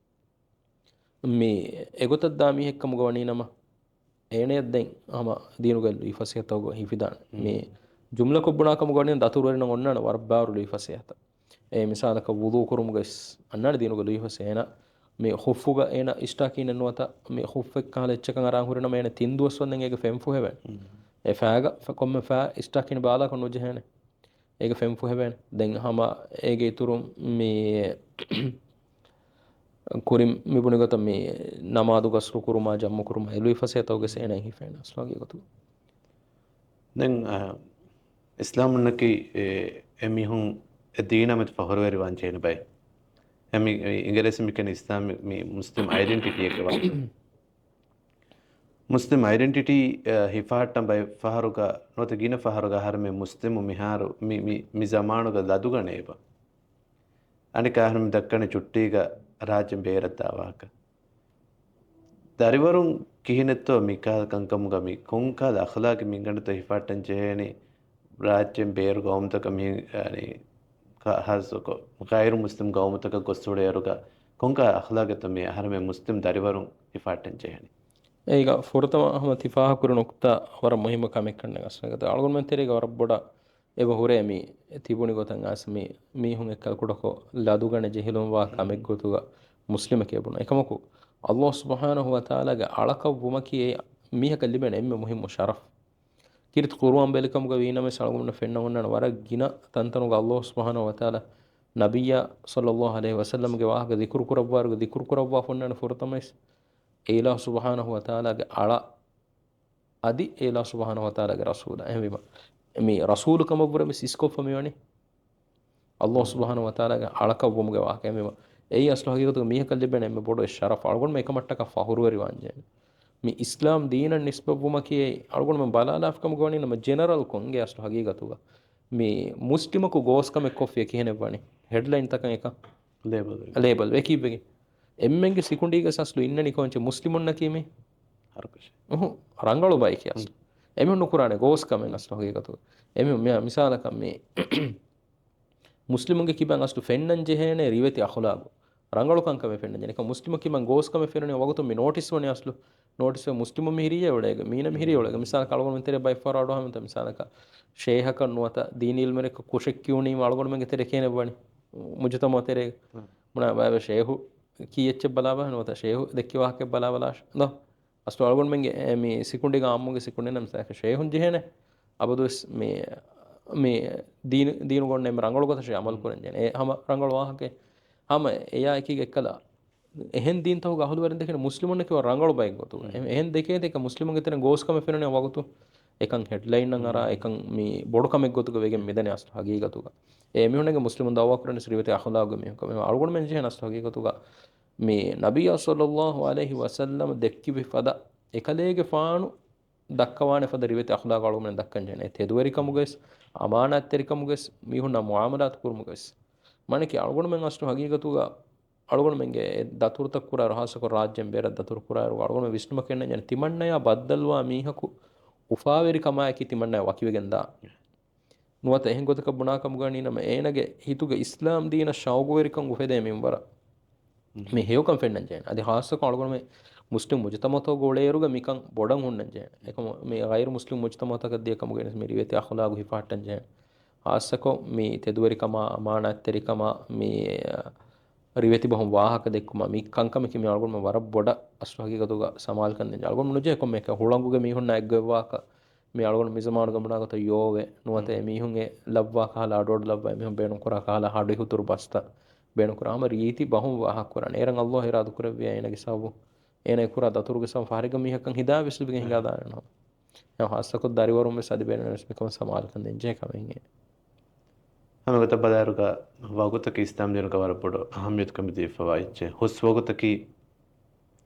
މި އެގޮތަށް ދާ މީހެއް ކަމުގަ ވަނީ ނަމަ، އޭނަޔަށް ދެން ހަމަ ދީނުގެ ލުއިފަސޭހަތަކުގަ ހިފިދާނެ. މި ޖުމްލަކޮށް ބުނާ ކަމުގަ ވަނީ ދަތުރުވެރިންނަށް އޮންނާނެ ވަރަށް ބާރު ލުއިފަސޭހަތައް. އެ މިސާލަކަށް ވުޟޫ ކުރުމުގަ ވެސް އަންނާނެ ދީނުގެ ލުއިފަސޭހަ. އޭނަ މި ޚުއްފުގަ އޭނަ އިސްޓާކީނެއް ނުވަތަ މި ޚުއްފެއް ކަހަލަ އެއްޗަކަށް އަރާން ހުރި ނަމަ އޭނަ ތިން ދުވަސް ވަންދެން އޭގެ ފެން ފުހެވޭނެ. އެ ފައިގަ ފަ-، ކޮންމެ ފައި އިސްޓާކީން ބާލާކޮށް ނުޖެހޭނެ. އޭގެ ފެން ފުހެވޭނެ. ދެން ހަމަ އޭގެ އިތުރުން މި ކުރިން މި ބުނި ގޮތަށް މި ނަމާދު ގަސްރު ކުރުމާ ޖަމްޢު ކުރުމާ އެ ލުއިފަސޭހަތަކުގެ އޭނަ ހިފޭނެ އަސްލު ހަގީގަތު. ދެން، އަ، އިސްލާމުންނަކީ އެ، އެ މީހުން އެ ދީނާ މެދު ފަހުރުވެރިވާން ޖެހޭނެ ބައެއް. އެ މި، އިނގިރޭސިން މި ކިޔަނީ އިސްލާމް މި މުސްލިމް އައިޑެންޓިޓީއެއްގެ ވާހަކަ. މުސްލިމް އައިޑެންޓިޓީ، އަ، ހިފަހައްޓަން ބައެއް ފަހަރުގަ ނުވަތަ ގިނަ ފަހަރުގަ އަހަރެމެން މުސްލިމު މިހާރު މި، މި، މި ޒަމާނުގަ ލަދުގަނެ އެބަ. އަނެއްކާ އަހަރެމެން ދައްކަނީ ޗުއްޓީގަ ރާއްޖެ ބޭރަށް ދާ ވާހަކަ. ދަރިވަރުން ކިހިނެއްތޯ މިކަހަލަ ކަންކަމުގަ މި ކޮންކަހަލަ އަޚްލާގެއް މިންގަނޑުތޯ ހިފަހައްޓަން ޖެހޭނީ؟ ރާއްޖޭން ބޭރު ގައުމުތަކަށް މި، އަނި، ޚާއްޞަކޮށް ޣައިރު މުސްލިމް ގައުމުތަކަށް ގޮސް އުޅޭއިރުގަ ކޮންކަހަލަ އަޚްލާގެއްތޯ މި އަހަރެމެން މުސްލިމް ދަރިވަރުން ހިފަހައްޓަން ޖެހޭނީ؟ އޭގަ ފުރަތަމަ ހަމަ ތި ފާހަގަކުރި ނުކުތާ ވަރަށް މުހިއްމު ކަމެއް ކަންނެ ގަސްނަގަތަ. އަޅުގަނޑުމެން ތެރޭގަ ވަރަށް ބޮޑަށް އެބަ ހުރޭ މި ތިބުނި ގޮތަށް އައިސް މި މީހުން އެއްކަލަ ކުޑަކޮށް ލަދުގަނެ ޖެހިލުންވާ ކަމެއްގޮތުގަ މުސްލިމެކޭ ބުނު. އެކަމަކު، އައްލާހު ސުބްޙާނަހު ވަތަޢާލާގެ އަޅަކަށްވުމަކީ އެ މީހަކަށް ލިބޭނެ އެންމެ މުހިއްމު ޝަރަފް. ކީރިތި ޤުރުއާން ބެލިކަމުގަ ވީނަމަވެސް އަޅުގަނޑުމެންނަށް ފެންނަން އޮންނާނެ ވަރަށް ގިނަ ތަންތަނުގަ އައްލާހު ސުބްޙާނަހު ވަތަޢާލާ ނަބިއްޔާ ޞައްލައްލާހު ޢަލައިހި ވަސައްލަމްގެ ވާހަކަ ޛިކުރު ކުރައްވާއިރުގަ ޛިކުރު ކުރައްވާފަ އޮންނާނެ ފުރަތަމަވެސް އެ އިލާހު ސުބްޙާނަހު ވަތަޢާލާގެ އަޅަ އަދި އެ އިލާހު ސުބްޙާނަހު ވަތަޢާލާގެ ރަސޫލާ. އެހެންވީމަ، މި ރަސޫލު ކަމަށްވުރެ ވެސް އިސްކޮށްފަ މިވަނީ އައްލާހު ސުބްޙާނަހު ވަތަޢާލާގެ އަޅަކަށްވުމުގެ ވާހަކަ. އެހެންވީމަ، އެއީ އަސްލު ހަގީގަތުގަ މީހަކަށް ލިބޭނެ އެންމެ ބޮޑު ޝަރަފް. އަޅުގަނޑުމެން އެކަމަށްޓަކާ ފަހުރުވެރިވާންޖެހޭނެ. މި އިސްލާމް ދީނަށް ނިސްބަތްވުމަކީ އަޅުގަނޑުމެން ބަލާލާފި ކަމުގަ ވަނީ ނަމަ ޖެނެރަލްކޮށް އިނގޭ އަސްލު ހަގީގަތުގަ. މި މުސްލިމަކު ގޯސް ކަމެއް ކޮށްފިޔަ ކިހިނެއް ވަނީ؟ ހެޑްލައިންތަކަށް އެކަން ލޭބަލް ވެ. ލޭބަލް ވެ ކީއްވެގެން؟ އެންމެންގެ ސިކުނޑީގަ އަސްލު އިންނަނީ ކޮންޗެއް؟ މުސްލިމުންނަކީ މީ؟ ހަރުކަށި. އުހު، ރަނގަޅު ބައެކޭ އަސްލު. އެމީހުން ނުކުރާނެ ގޯސް ކަމެއް އަސްލު ހަގީގަތު. އެމީ، މި-، މިސާލަކަށް މި މުސްލިމުންގެ ކިބައިން އަސްލު ފެންނަން ޖެހޭނެ ރިވެތި އަޚުލާގު، ރަނގަޅު ކަންކަމެއް ފެންނަން ޖެހޭނެ. މުސްލިމު ކިބައިން ގޯސްކަމެއް ފެނުނީ ވަގުތު މި ނޯޓިސް ވަނީ އަސްލު. ނޯޓިސް ވެ މުސްލިމު މިހިރީ އެއުޅޭގެ، މީނަ މިހިރީ އެއުޅޭގެ. މިސާލަކަށް އަޅުގަނޑު ތެރޭ ބައި ފަރާޑު ހަމަތަ މިސާލަކަށް ޝޭހަކަށް ނުވަތަ ދީނީ އިލްމެރެކަށް ކުށެއް ކިޔުނީމަ އަޅުގަނޑުމެންގެ ތެރޭ ކޭނެއް ވަނީ މުޖުތަމަ ތެރޭ. މުނާ ބައި ޝޭހު ކީއެއްޗެއް ބަލާބަ ނުވަތަ ޝޭހު ދެއްކި ވާހަކައެއް ބަލާބަލާ ދޯ. އަސްލު އަޅުގަނޑުމެންގެ އެ، މި ސިކުނޑިގެ އާއްމުގެ ސިކުނޑިން މިސާލަކަށް ޝޭހުން ޖެހޭނެ. އަބަދުވެސް މި، މި ދީނު، ދީނުގަ އޮންނަ އެންމެ ރަނގަޅު ގޮތަށް ޝޭހު އަމަލު ކުރަން ޖެހޭނެ. އެ ހަމަ ރަނގަޅު ވާހަކައެއް. ހަމަ އެޔާ އެކީގަ އެއްކަލަ އެހެން ދީންތަކުގެ އަހުލުވެރިން ދެކެން މުސްލިމުންނަކީ ވަރަށް ރަނގަޅު ބައެއް ގޮތުގަ. އެ، އެހެން ދެކޭތީ އެކަ މުސްލިމުންގެ ތެރެއިން ގޯސްކަމެއް ފެނުނީ ވަގުތު. އެކަން ހެޑްލައިންއަށް އަރާ، އެކަން މި ބޮޑު ކަމެއް ގޮތުގަ ވެގެން މިދަނީ އަސްލު ހަގީގަތުގަ. އެ މީހުންނަކީ މުސްލިމުން ދައުވާ ކުރަނީ ރިވެތި އަޚުލާގު މީހުން. އަޅުގަނޑުމެން ޖެހޭނެ އަސްލު ހަގީގަތުގަ މި ނަބިއްޔާ ޞައްލައްލާހު ޢަލައިހި ވަސައްލަމަ ދެއްކިވި ފަދަ އެކަލޭގެފާނު ދައްކަވާނެ ފަދަ ރިވެތި އަޚުލާގު އަޅުގަނޑުމެން ދައްކަން ޖެހޭނެ. ތެދުވެރިކަމުގައިސް، އަމާނާތްތެރިކަމުގައިސް، މީހުންނާ މުޢާމަލާތު ކުރުމުގައިސް. މާނައަކީ އަޅުގަނޑުމެން އަސްލު ހަގީގަތުގަ އަޅުގަނޑުމެންގެ ދަތުރުތައް ކުރާއިރު، ހާއްސަކޮށް ރާއްޖޭން ބޭރަށް ދަތުރު ކުރާއިރު، އަޅުގަނޑުމެން ވިސްނުމަކަށް އެންނަން ޖެހޭނެ ތިމަންނަޔާ ބައްދަލުވާ މީހަކު އުފާވެރިކަމާއެކީ ތިމަންނަޔަށް ވަކިވެގެންދާ. ނުވަތަ އެހެން ގޮތަކަށް ބުނާކަމުގަ ވަނީ ނަމަ، އޭނަގެ ހިތުގަ އިސްލާމް ދީނަށް ޝައުގުވެރިކަން އުފެދޭ މިންވަރަށް މި ހެޔޮކަން ފެންނަން ޖެހޭނެ. އަދި ހާއްސަކޮށް އަޅުގަނޑުމެން މުސްލިމް މުޖުތަމަޢުތަކުގަ އުޅޭއިރުގަ މިކަން ބޮޑަށް ހުންނަން ޖެހޭނެ. އެކަމު މި ޣައިރު މުސްލިމް މުޖުތަމަޢުތަކަށް ދިޔަ ކަމުގައި ވެސް މި ރިވެތި އަޚުލާގު ހިފަހައްޓަން ޖެހޭނެ. ހާއްސަކޮށް މި ތެދުވެރިކަމާ، އަމާނާތްތެރިކަމާ، މި ރިވެތި ބަހުން ވާހަކަ ދެއްކުމާ، މި ކަންކަމަކީ މި އަޅުގަނޑުމެން ވަރަށް ބޮޑަށް އަސްލު ހަގީގަތުގަ ސަމާލުކަން ދޭން. އަޅުގަނޑު ނުޖެހޭ ކޮންމެއަކަށް ހުޅަނގުގެ މީހުންނާ އެއްގޮތްވާކަށް މި އަޅުގަނޑު މި ޒަމާނުގަ ބުނާ ގޮތަށް ޔޯވެ ނުވަތަ އެ މީހުން އެ ލައްވާ ކަހަލަ އަޑުއަޑު ލައްވާ އެ މީހުން ބޭނުން ކުރާ ކަހަލަ ހަޑި ހުތުރު ބަސްތައް ބޭނުން ކުރާ ހަމަ ރީތި ބަހުން ވާހަކަ ކުރާނެ. އޭރަށް އައްލާހު އިރާދަ ކުރެއްވިޔާ އޭނަގެ ސަބަބު އޭނަ ކުރާ ދަތުރުގެ ސަބަބުން ފަހަރެއްގަ މީހަކަށް ހިދާވެސް ލިބިގެން ހިނގާދާނެ ނޯ. އެ ހާއްސަކޮށް ދަރިވަރުން ވެސް އަދި ބޭނުންވެސް މިކަމަށް ސަމާލުކަން ދޭން ޖެހޭ ކަމެއް އެ. ހަމަގޮތަށް ބަލާއިރުގަ ވަގުތަކީ އިސްލާމް ދީނުގަ ވަރަށް ބޮޑު އަހައްމިޔަތުކަމެއް ދީފަވާ އެއްޗެއް. ހުސް ވަގުތަކީ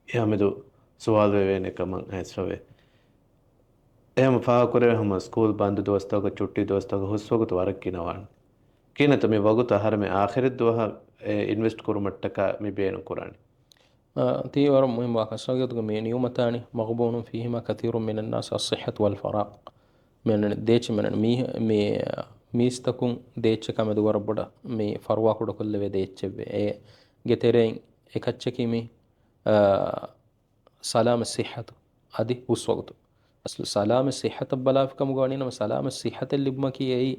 އެ ހަމެދު ސުވާލު ވެވޭނެ ކަމަށް ހައިސްފަވޭ. އެ ހަމަ ފާހަގަކުރެވޭ ހަމަ ސްކޫލް ބަންދު ދުވަސްތަކުގަ، ޗުއްޓީ ދުވަސްތަކުގަ ހުސްވަގުތު ވަރަށް ގިނަވާނެ. ކިހިނެއްތޯ މި ވަގުތު އަހަރެމެން އާޚިރަތް ދުވަހަށް އެ އިންވެސްޓް ކުރުމަށްޓަކާ މި ބޭނުން ކުރާނީ؟ އާ، ތީ ވަރަށް މުހިއްމު ވާހަކަ. ހަގީގަތުގަ މި ނިޢުމަތާނި، مغبون فيهما كثير من الناس، الصحة والفراغ. މި ދޭއްޗެއް މި، މީސްތަކުން ދޭއްޗަކާ މެދު ވަރަށް ބޮޑަށް މި ފަރުވާ ކުޑަކޮށްލެވޭ ދޭއްޗެއްވޭ. އޭގެ ތެރެއިން އެކައްޗަކީ މި، އާ، ސަލާމަތް ޞިއްޙަތު އަދި ހުސްވަގުތު. އަސްލު ސަލާމަތް ޞިއްޙަތަށް ބަލާފިކަމުގަ ވަނީ ނަމަ، ސަލާމަތް ޞިއްޙަތެއް ލިބުމަކީ އެއީ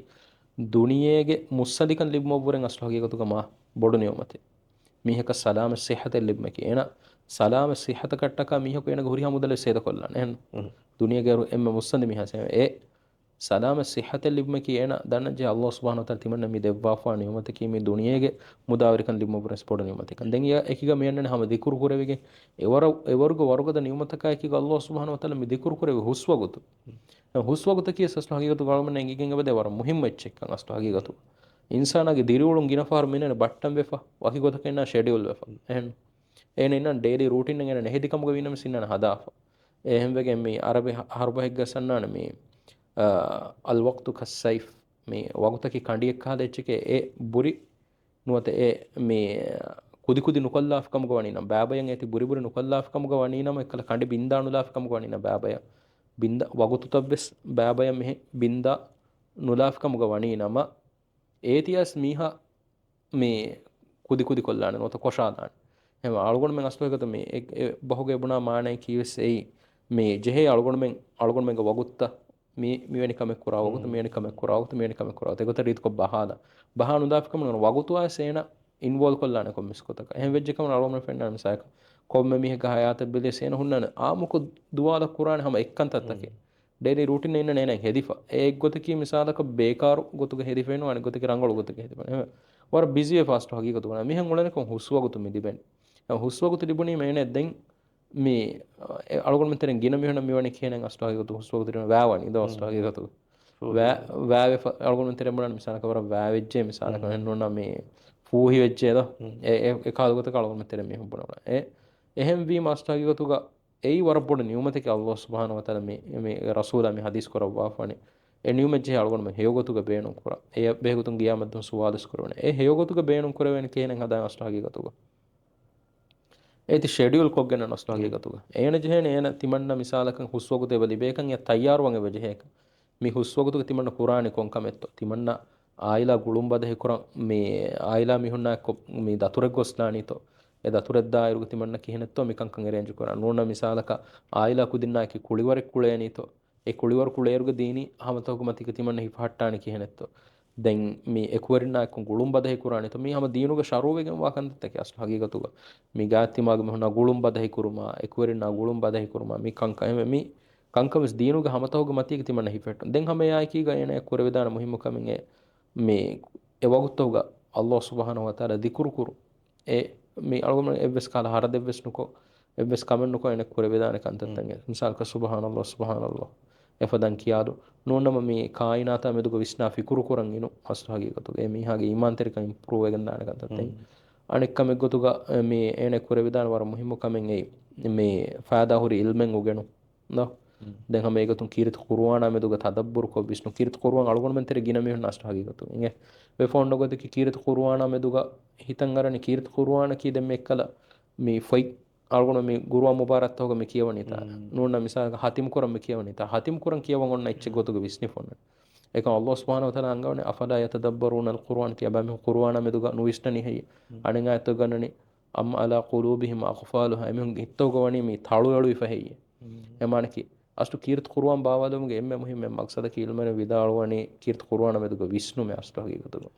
ދުނިޔޭގެ މުއްސަނދިކަން ލިބުމަށްވުރެން އަސްލު ހަގީގަތުގަ މާ ބޮޑު ނިޢުމަތެއް. މީހަކަށް ސަލާމަތް ޞިއްޙަތެއް ލިބުމަކީ. އޭނަ ސަލާމަތް ޞިއްޙަތަކަށްޓަކާ މީހަކު އޭނަގެ ހުރިހާ މުދަލެއް ސޭދަކޮށްލާނެ. އެހެން ދުނިޔޭގެ އަރު އެންމެ މުއްސަނދި މީހާ ސޭ-، އެ ސަލާމަތް ޞިއްޙަތެއް ލިބުމަކީ އޭނަ ދަންނަންޖެހޭ އައްލާހު ސުބްޙާނަހޫ ވަތަޢާލާ ތިމަންނަ މި ދެއްވާފާ ނިޢުމަތަކީ މި ދުނިޔޭގެ މުދާވެރިކަން ލިބުމަށްވުރެން ބޮޑު ނިޢުމަތެއް. ދެން އެ-، އެކީގަ މި އަންނަނީ ހަމަ ޛިކުރު ކުރެވިގެން އެވަރަށް، އެވަރުގެ ވަރުގަދަ ނިޢުމަތަކާ އެކީގަ އައްލާހު ސުބްޙާނަހޫ ވަތަޢާލާ މި ޛިކުރު ކުރެވި ހުސްވަގުތު. ހުސްވަގުތަކީ އަސްލު ހަގީގަތުގަ އަޅުގަނޑުމެން އެނގިގެން އެބަދޭ ވަރަށް މުހިއްމު އެއްޗެއްކަން އަސްލު ހަގީގަތު. އިންސާނާގެ ދިރިއުޅުން ގިނަ ފަހަރު މިނެން ބައްޓަން ވެފަ، ވަކި ގޮތަކަށް އިންނާ ޝެޑިއުލް ވެފަ. އެހެން އޭނަ އިންނާނެ ޑެއިލީ ރޫޓީން އެނގޭނެ ހެދި ކަމުގަ ވީނަމަސް އިންނާނެ ހަދާފަ. އެހެންވެގެން މި އަރަބި ހަ-، ހަރުބަހެއްގަ ސަންނާނެ މި، އާ، الوقت كالسيف، މި ވަގުތަކީ ކަނޑިއެއް ކަހަލަ އެއްޗެކޭ. އެ ބުރި ނުވަތަ އެ މި ކުދިކުދި ނުކޮށްލާފި ކަމުގަ ވަނީ ނަމަ، ބައިބަޔަށް އޭތި ބުރިބުރި ނުކޮށްލާފި ކަމުގަ ވަނީ ނަމަ، އެއްކަލަ ކަނޑި ބިންދާ ނުލާފި ކަމުގަ ވަނީ ނަމަ، ބައިބަޔަށް ބިންދާ، ވަގުތުތައްވެސް ބައިބަޔަށް މިހެން ބިންދާ ނުލާފި ކަމުގަ ވަނީ ނަމަ، އޭތިޔަސް މީހާ މި ކުދިކުދި ކޮށްލާނެ ނުވަތަ ކޮށާލާނެ. އެހެން އަޅުގަނޑުމެން އަސްލު ހަގީގަތު މި އެ، އެ ބަހުގެ ބުނާ މާނައަކީވެސް އެއީ، މި ޖެހޭ އަޅުގަނޑުމެން، އަޅުގަނޑުމެންގެ ވަގުތުތައް މި، މިވެނި ކަމެއް ކުރާ ވަގުތު، މިވެނި ކަމެއް ކުރާ ވަގުތު، މިވެނި ކަމެއް ކުރާ ވަގުތު. އެގޮތަށް ރީތިކޮށް ބަހާލާ. ބަހާ ނުލާފި ކަމުން ވަގުތު ވާސް އޭނަ އިންވޯލްވް ކޮށްލާނެ ކޮންމެސް ގޮތަކަށް. އެހެން ވެއްޖެ ކަމުން އަޅުގަނޑުމެން ފެންނާނެ މިސާލަކަށް ކޮންމެ މީހެއްގެ ހަޔާތަށް ބެލިޔަސް އޭނަ ހުންނާނެ އާއްމުކޮށް ދުވާލަށް ކުރާނެ ހަމަ އެއްކަންތައްތަކެއް. ޑެއިލީ ރޫޓީން އިންނަން އޭނަ ހެދިފަ. އެ އެއްގޮތަކީ މިސާލަކަށް ބޭކާރު ގޮތުގަ ހެދިފައެއްނު، އަނެއް ގޮތަކީ ރަނގަޅު ގޮތުގަ ހެދިފަ. އެހެން ވަރަށް ބިޒީވެފަ އަސްލު ހަގީގަތު ބުނާ. މިހެން އުޅެނިކޮށް ހުސްވަގުތު މި ލިބެން. އެ ހުސްވަގުތު ލިބުނީމަ އޭނަ ދެން މި، އެ، އަޅުގަނޑުމެން ތެރެއިން ގިނަ މީހުންނަށް މިވަނީ ކިހިނެއް އަސްލު ހަގީގަތު ހުސްވަގުތު ލިބުނީ ވައި ވަނީ ދޯ އަސްލު ހަގީގަތު. ވައި، ވައިވެފަ، އަޅުގަނޑުމެން ތެރެއިން ބުނާނެ މިސާލަކަށް ވަރަށް ވައިވެއްޖެ މިސާލަކަށް ނުންނަ މި ފޫހިވެއްޖެ ދޯ. އެ، އެ، އެ ކަހަލަ ގޮތަކަށް އަޅުގަނޑުމެން ތެރެއިން މީހުން ބުނާނެ. އެ، އެހެންވީމަ އަސްލު ހަގީގަތުގަ އެއީ ވަރަށް ބޮޑު ނިޢުމަތެކޭ އައްލާހު ސުބްޙާނަހޫ ވަތަޢާލާ މި، މި ރަސޫލާ މި ޙަދީޘް ކުރައްވާފާނެ. އެ ނިޢުމަތް ޖެހޭ އަޅުގަނޑުމެން ހެޔޮގޮތުގަ ބޭނުން ކުރާ. އެ ބެހޭގޮތުން ޤިޔާމަތްދުވަހު ސުވާލުވެސް ކުރެވޭނެ. އެ ހެޔޮގޮތުގަ ބޭނުން ކުރެވޭނެ ކިހިނެއް ހަދާން އަސްލު ހަގީގަތުގަ. އޭތި ޝެޑިއުލް ކޮށްގެންނަން އަސްލު ހަގީގަތުގަ. އޭނަ ޖެހޭނެ އޭނަ ތިމަންނަ މިސާލަކަށް ހުސްވަގުތު އެބަ ލިބޭކަން އެ ތައްޔާރުވާން އެބަ ޖެހޭކަން. މި ހުސްވަގުތުގަ ތިމަންނަ ކުރާނީ ކޮން ކަމެއްތޯ؟ ތިމަންނަ އާއިލާ ގުޅުން ބަދަހިކުރަން މި އާއިލާ މީހުންނާއެކު މި ދަތުރެއް ގޮސްލާނީތޯ؟ އެ ދަތުރެއް ދާއިރުގަ ތިމަންނަ ކިހިނެއްތޯ މި ކަންކަން އެރޭންޖު ކުރާ؟ ނޫންނަ މިސާލަކަށް އާއިލާ ކުދިންނާއެކީ ކުޅިވަރެއް ކުޅޭނީތޯ؟ އެ ކުޅިވަރު ކުޅޭއިރުގަ ދީނީ ހަމަތަކުގެ މަތީގަ ތިމަންނަ ހިފަހައްޓާނީ ކިހިނެއްތޯ؟ ދެން މި އެކުވެރިންނާއެކު ގުޅުން ބަދަހި ކުރާނީތޯ؟ މީ ހަމަ ދީނުގެ ޝަރުޢުވެގެންވާ ކަންތައްތަކެއް އަސްލު ހަގީގަތުގަ. މި ގާތްތިމާގެ މީހުންނާ ގުޅުން ބަދަހި ކުރުމާ، އެކުވެރިންނާ ގުޅުން ބަދަހި ކުރުމާ، މި ކަންކަން އެ މި ކަންކަން ވެސް ދީނުގެ ހަމަތަކުގެ މަތީގަ ތިމަންނަ ހިފެއްޓުން. ދެން ހަމަ އެއާއެކީގަ އޭނަ ކުރެވިދާނެ މުހިއްމު ކަމެއް އެ މި އެ ވަގުތުގަ ﷲ ސުބްޙާނަހޫ ވަތަޢާލާ ޛިކުރު ކުރުން. އެ މި އަޅުގަނޑު އެއްވެސް ކަހަލަ ހަރަދެއްވެސް ނުކޮށް، އެއްވެސް ކަމެއް ނުކޮށް އޭނަ ކުރެވިދާނެ ކަންތައްތައް. މިސާލަކަށް ސުބްޙާނަﷲ، ސުބްޙާނަﷲ އެފަދައިން ކިޔާލު. ނޫންނަމަ މި ކާއިނާތާ މެދުގަ ވިސްނާ ފިކުރު ކުރަން އިނު އަސްލު ހަގީގަތުގަ. އެ މީހާގެ އީމާންތެރިކަން އިމްޕްރޫވް ވެގެން ދާނެ ކަންތައްތައް. އަނެއް ކަމެއް ގޮތުގަ މި އޭނަ ކުރެވިދާނެ ވަރަށް މުހިއްމު ކަމެއް އެއީ މި ފައިދާހުރި އިލްމެއް އުގެނުން. ދޯ؟ ދެން ހަމަ އޭގޮތުން ކީރިތި ޤުރުއާނާ މެދުގަ ތަދައްބުރުކޮށް ވިސްނުން. ކީރިތި ޤުރުއާން އަޅުގަނޑުމެން ތެރޭ ގިނަ މީހުން އަސްލު ހަގީގަތު އިނގޭ. ވެފަ އޮންނަ ގޮތަކީ ކީރިތި ޤުރުއާނާ މެދުގަ ހިތަށް އަރަނީ ކީރިތި ޤުރުއާނަކީ ދެން މި އެއްކަލަ މި ފޮތް އަޅުގަނޑު މި ޤުރުއާން މުބާރާތްތަކުގަ މި ކިޔަވަނީތާ. ނޫންނަ މިސާލަކަށް ހަތިމް ކުރަން މި ކިޔަވަނީތާ. ހަތިމް ކުރަން ކިޔަވަން އޮންނަ އެއްޗެއް ގޮތުގަ ވިސްނިފަ އޮންނަނީ. އެކަމް ﷲ ސުބްޙާނަހޫ ވަތަޢާލާ އަންގަވަނީ، "أفلا يتدبرون القرآن" ކިޔާ ބައިމީހުން ޤުރުއާނާ މެދުގަ ނުވިސްނަނީ ހެއްޔޭ؟ އަނެއް އާޔަތުގަ އަންނަނީ، "أم على قلوبهم أقفالها" އެމީހުންގެ ހިތްތަކުގަ ވަނީ މި ތަޅު އެޅުވިފަ ހެއްޔޭ؟ އެ މާނަކީ، އަސްލު ކީރިތި ޤުރުއާން ބާވާލުމުގެ އެންމެ މުހިއްމު މަޤްޞަދަކީ ޢިލްމުވެރިން ވިދާޅުވަނީ ކީރިތި ޤުރުއާނާ މެދުގަ ވިސްނުމޭ އަސްލު ހަގީގަތުގަ.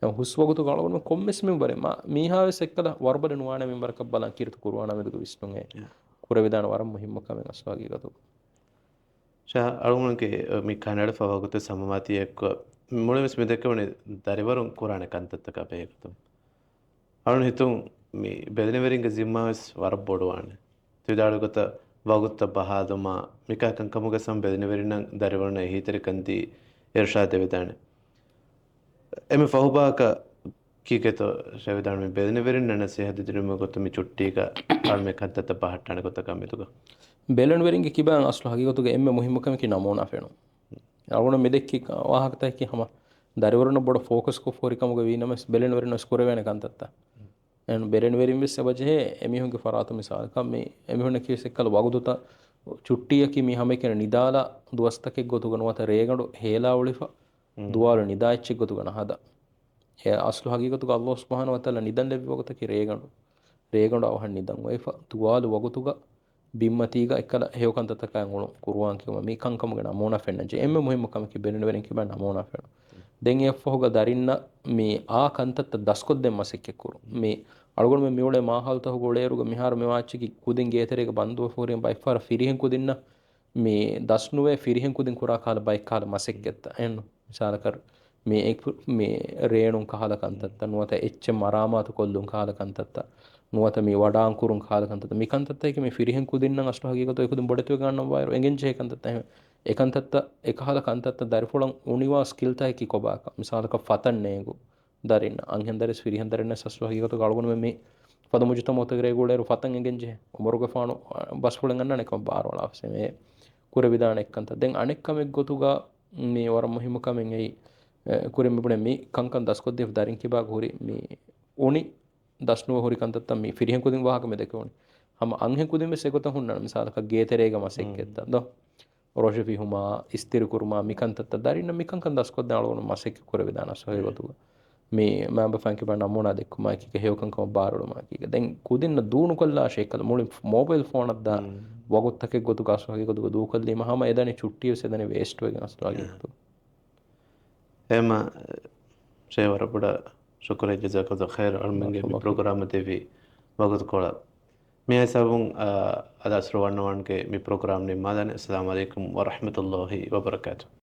އެ ހުސް ވަގުތުގަ އަޅުގަނޑު ކޮންމެސް މިންވަރެއް މާ، މީހާވެސް އެއްކަލަ ވަރުބަލި ނުވާނެ މިންވަރަކަށް ބަލާން ކީރިތި ޤުރުއާނާ މެދުގަ ވިސްނުން އެ ކުރެވިދާނެ ވަރަށް މުހިއްމު ކަމެއް އަސްލު ހަގީގަތުގަ. ޝާ، އަޅުގަނޑުގެ މި ކަނޑައަޅާފަ ވަގުތު ސަމަވާތީ އެއްކޮށް މުޅިންވެސް މި ދެއްކެވުނީ ދަރިވަރުން ކުރާނެ ކަންތައްތަކާ ބެހޭގޮތުން. އަޅުގަނޑު ހިތުން މި ބެލެނިވެރިންގެ ޒިންމާވެސް ވަރަށް ބޮޑުވާނެ. ތި ވިދާޅުވި ގޮތަށް ވަގުތުތައް ބަހާލުމާ، މިކާ ކަންކަމުގެ ސަމް ބެލެނިވެރިންނަށް ދަރިވަރުންނަށް އެހީތެރިކަން ދީ އިރުޝާދު ދެވިދާނެ. އެންމެ ފަހުބާކަށް ކީކޭތޯ ޝޭ ވިދާޅުވީ ބެލެނިވެރިންނަށް ނަސޭހަތު ދިނުމުގެ ގޮތުން މި ޗުއްޓީގަ އަޅުގަނޑު މި ކަންތައްތައް ބަހައްޓާނެ ގޮތަކާ މެދުގަ؟ ބެލެނިވެރިންގެ ކިބައިން އަސްލު ހަގީގަތުގަ އެންމެ މުހިއްމު ކަމަކީ ނަމޫނާ ފެނުން. އަޅުގަނޑު މި ދެއްކި ވާހަކަތަކަކީ ހަމަ ދަރިވަރުންނަށް ބޮޑަށް ފޯކަސްކޮށްފަ ހުރި ކަމުގަ ވީނަމަވެސް، ބެލެނިވެރިންނަށް ވެސް ކުރެވޭނެ ކަންތައްތައް. އެން ބެލެނިވެރިން ވެސް އެބަޖެހޭ އެމީހުންގެ ފަރާތުން މިސާލަކަށް މި އެމީހުންނަކީ ވެސް އެއްކަލަ ވަގުތުތައް ޗުއްޓީއަކީ މި ހަމައެކަނި ނިދާލާ ދުވަސްތަކެއް ގޮތުގަ ނުވަތަ ރޭގަނޑު ހޭލާ އުޅިފަ ދުވާލު ނިދާ އެއްޗެއް ގޮތުގަ ނަހަދާ. އެ އަސްލު ހަގީގަތުގަ ﷲ ސުބްޙާނަހޫ ވަތަޢާލާ ނިދަން ލެއްވި ވަގުތަކީ ރޭގަނޑު. ރޭގަނޑު އަވަހަށް ނިދަން އޮތްފަ ދުވާލު ވަގުތުގަ ބިންމަތީގަ އެއްކަލަ ހެޔޮ ކަންތައްތަކާއި އުޅުން ޤުރުއާން ކިޔުމަށް މި ކަންކަމުގެ ނަމޫނާ ފެންނަންޖެހޭ. އެންމެ މުހިއްމު ކަމަކީ ބެލެނިވެރިން ކިބައިން ނަމޫނާ ފެނުން. ދެން އެއަށްފަހުގަ ދަރިންނަށް މި އާ ކަންތައްތައް ދަސްކޮށްދޭން މަސައްކަތްކުރުން. މި އަޅުގަނޑުމެން މިއުޅޭ މާހައުލުތަކުގަ އުޅޭއިރުގަ މިހާރު މި ވާއްޗަކީ ކުދިން ގޭތެރޭގަ ބަންދުވެފަ ހުރިހެން ބައެއްފަހަރަށް ފިރިހެން ކުދިންނަށް މި ދަސްނުވޭ ފިރިހެން ކުދިން ކުރާ ކަހަލަ ބައެއް ކަހަލަ މަސައްކަތްތައް. އެން މިސާލަކަށް މި އެކު-، މި ރޭނުން ކަހަލަ ކަންތައްތައް، ނުވަތަ އެއްޗެއް މަރާމާތު ކޮށްލުން ކަހަލަ ކަންތައްތައް، ނުވަތަ މި ވަޑާން ކުރުން ކަހަލަ ކަންތައްތައް. މި ކަންތައްތަކަކީ މި ފިރިހެން ކުދިންނަށް އަސްލު ހަގީގަތު އެކުދިން ބޮޑެތިވެގެން އަންނަވާއިރު އެނގެންޖެހޭ ކަންތައްތައް. އެ ކަންތައްތައް، އެކަހަލަ ކަންތައްތައް ދަރިފުޅަށް އުނިވާ ސްކިލްތަކަކީ ކޮބާކަން. މިސާލަކަށް ފަތަން ނޭނގު ދަރިންނަށް، އަންހެން ދަރިސް ފިރިހެން ދަރިންނަށް އަސްލު ހަގީގަތުގަ އަޅުގަނޑުމެން މި ފަދަ މުޖުތަމަޢުތަކެއް ރޭގަ އުޅޭއިރު ފަތަން އެނގެންޖެހޭ. އުމަރުގެފާނު ބަސްފުޅެއް އަންނާނެ ކަމަށް ބާރުއަޅާފަ މި ކުރެވިދާނެ އެއްކަންތައް. ދެން އަނެއް ކަމެއް ގޮތުގަ މި ވަރަށް މުހިއްމު ކަމެއް އެއީ، އެ، ކުރިން މި ބުނެ މި ކަންކަން ދަސްކޮށްދީފަ ދަރިން ކިބާގަ ހުރި މި އުނި ދަސްނުވެ ހުރި ކަންތައްތައް މި ފިރިހެން ކުދިން ވާހަކަ މި ދެކެވުނީ. ހަމަ އަންހެން ކުދިން ވެސް އެގޮތަށް ހުންނާނެ. މިސާލަކަށް ގޭތެރޭގަ މަސައްކަތްތައް ދޯ؟ ރޮށި ފިހުމާ، އިސްތިރި ކުރުމާ، މި ކަންތައްތައް ދަރިންނަށް މި ކަންކަން ދަސްކޮށްދޭން އަޅުގަނޑު މަސައްކަތް ކުރެވިދާނެ އަސްލު ހަގީގަތުގަ. މި މައިންބަފައިން ކިބައިން ނަމޫނާ ދެއްކުމާއެކީގަ ހެޔޮ ކަންކަމަށް ބާރުއެޅުމާއެކީގަ. ދެން ކުދިންނަށް ދޫނުކޮށްލާށޭ އެއްކަލަ މުޅި މޯބައިލް ފޯނަށްދާ ވަގުތުތަކެއް ގޮތުގަ އަސްލު ހަގީގަތުގަ ދޫކޮށްލީމަ ހަމަ އެދަނީ ޗުއްޓީވެސް އެދަނީ ވޭސްޓްވެގެން އަސްލު ހަގީގަތުގަ. އެހެންމަ ޝޭ ވަރަށް ބޮޑަށް ޝުކުރެއް، ޖަޒާކަﷲ ޚައިރަށް އަޅުމެންގެ މި ބާރަކަﷲ ފީކުމް. ޕްރޮގްރާމަށް ދެއްވި ވަގުތުކޮޅަށް. މި ހިސާބުން، އާ، އަދި އަސްރު ވަންނަވަންގެ މި ޕްރޮގްރާމް ނިންމާލާނެ. އައްސަލާމު ޢަލައިކުމް ވަރަޙްމަތުﷲ ވަބަރަކާތުހު.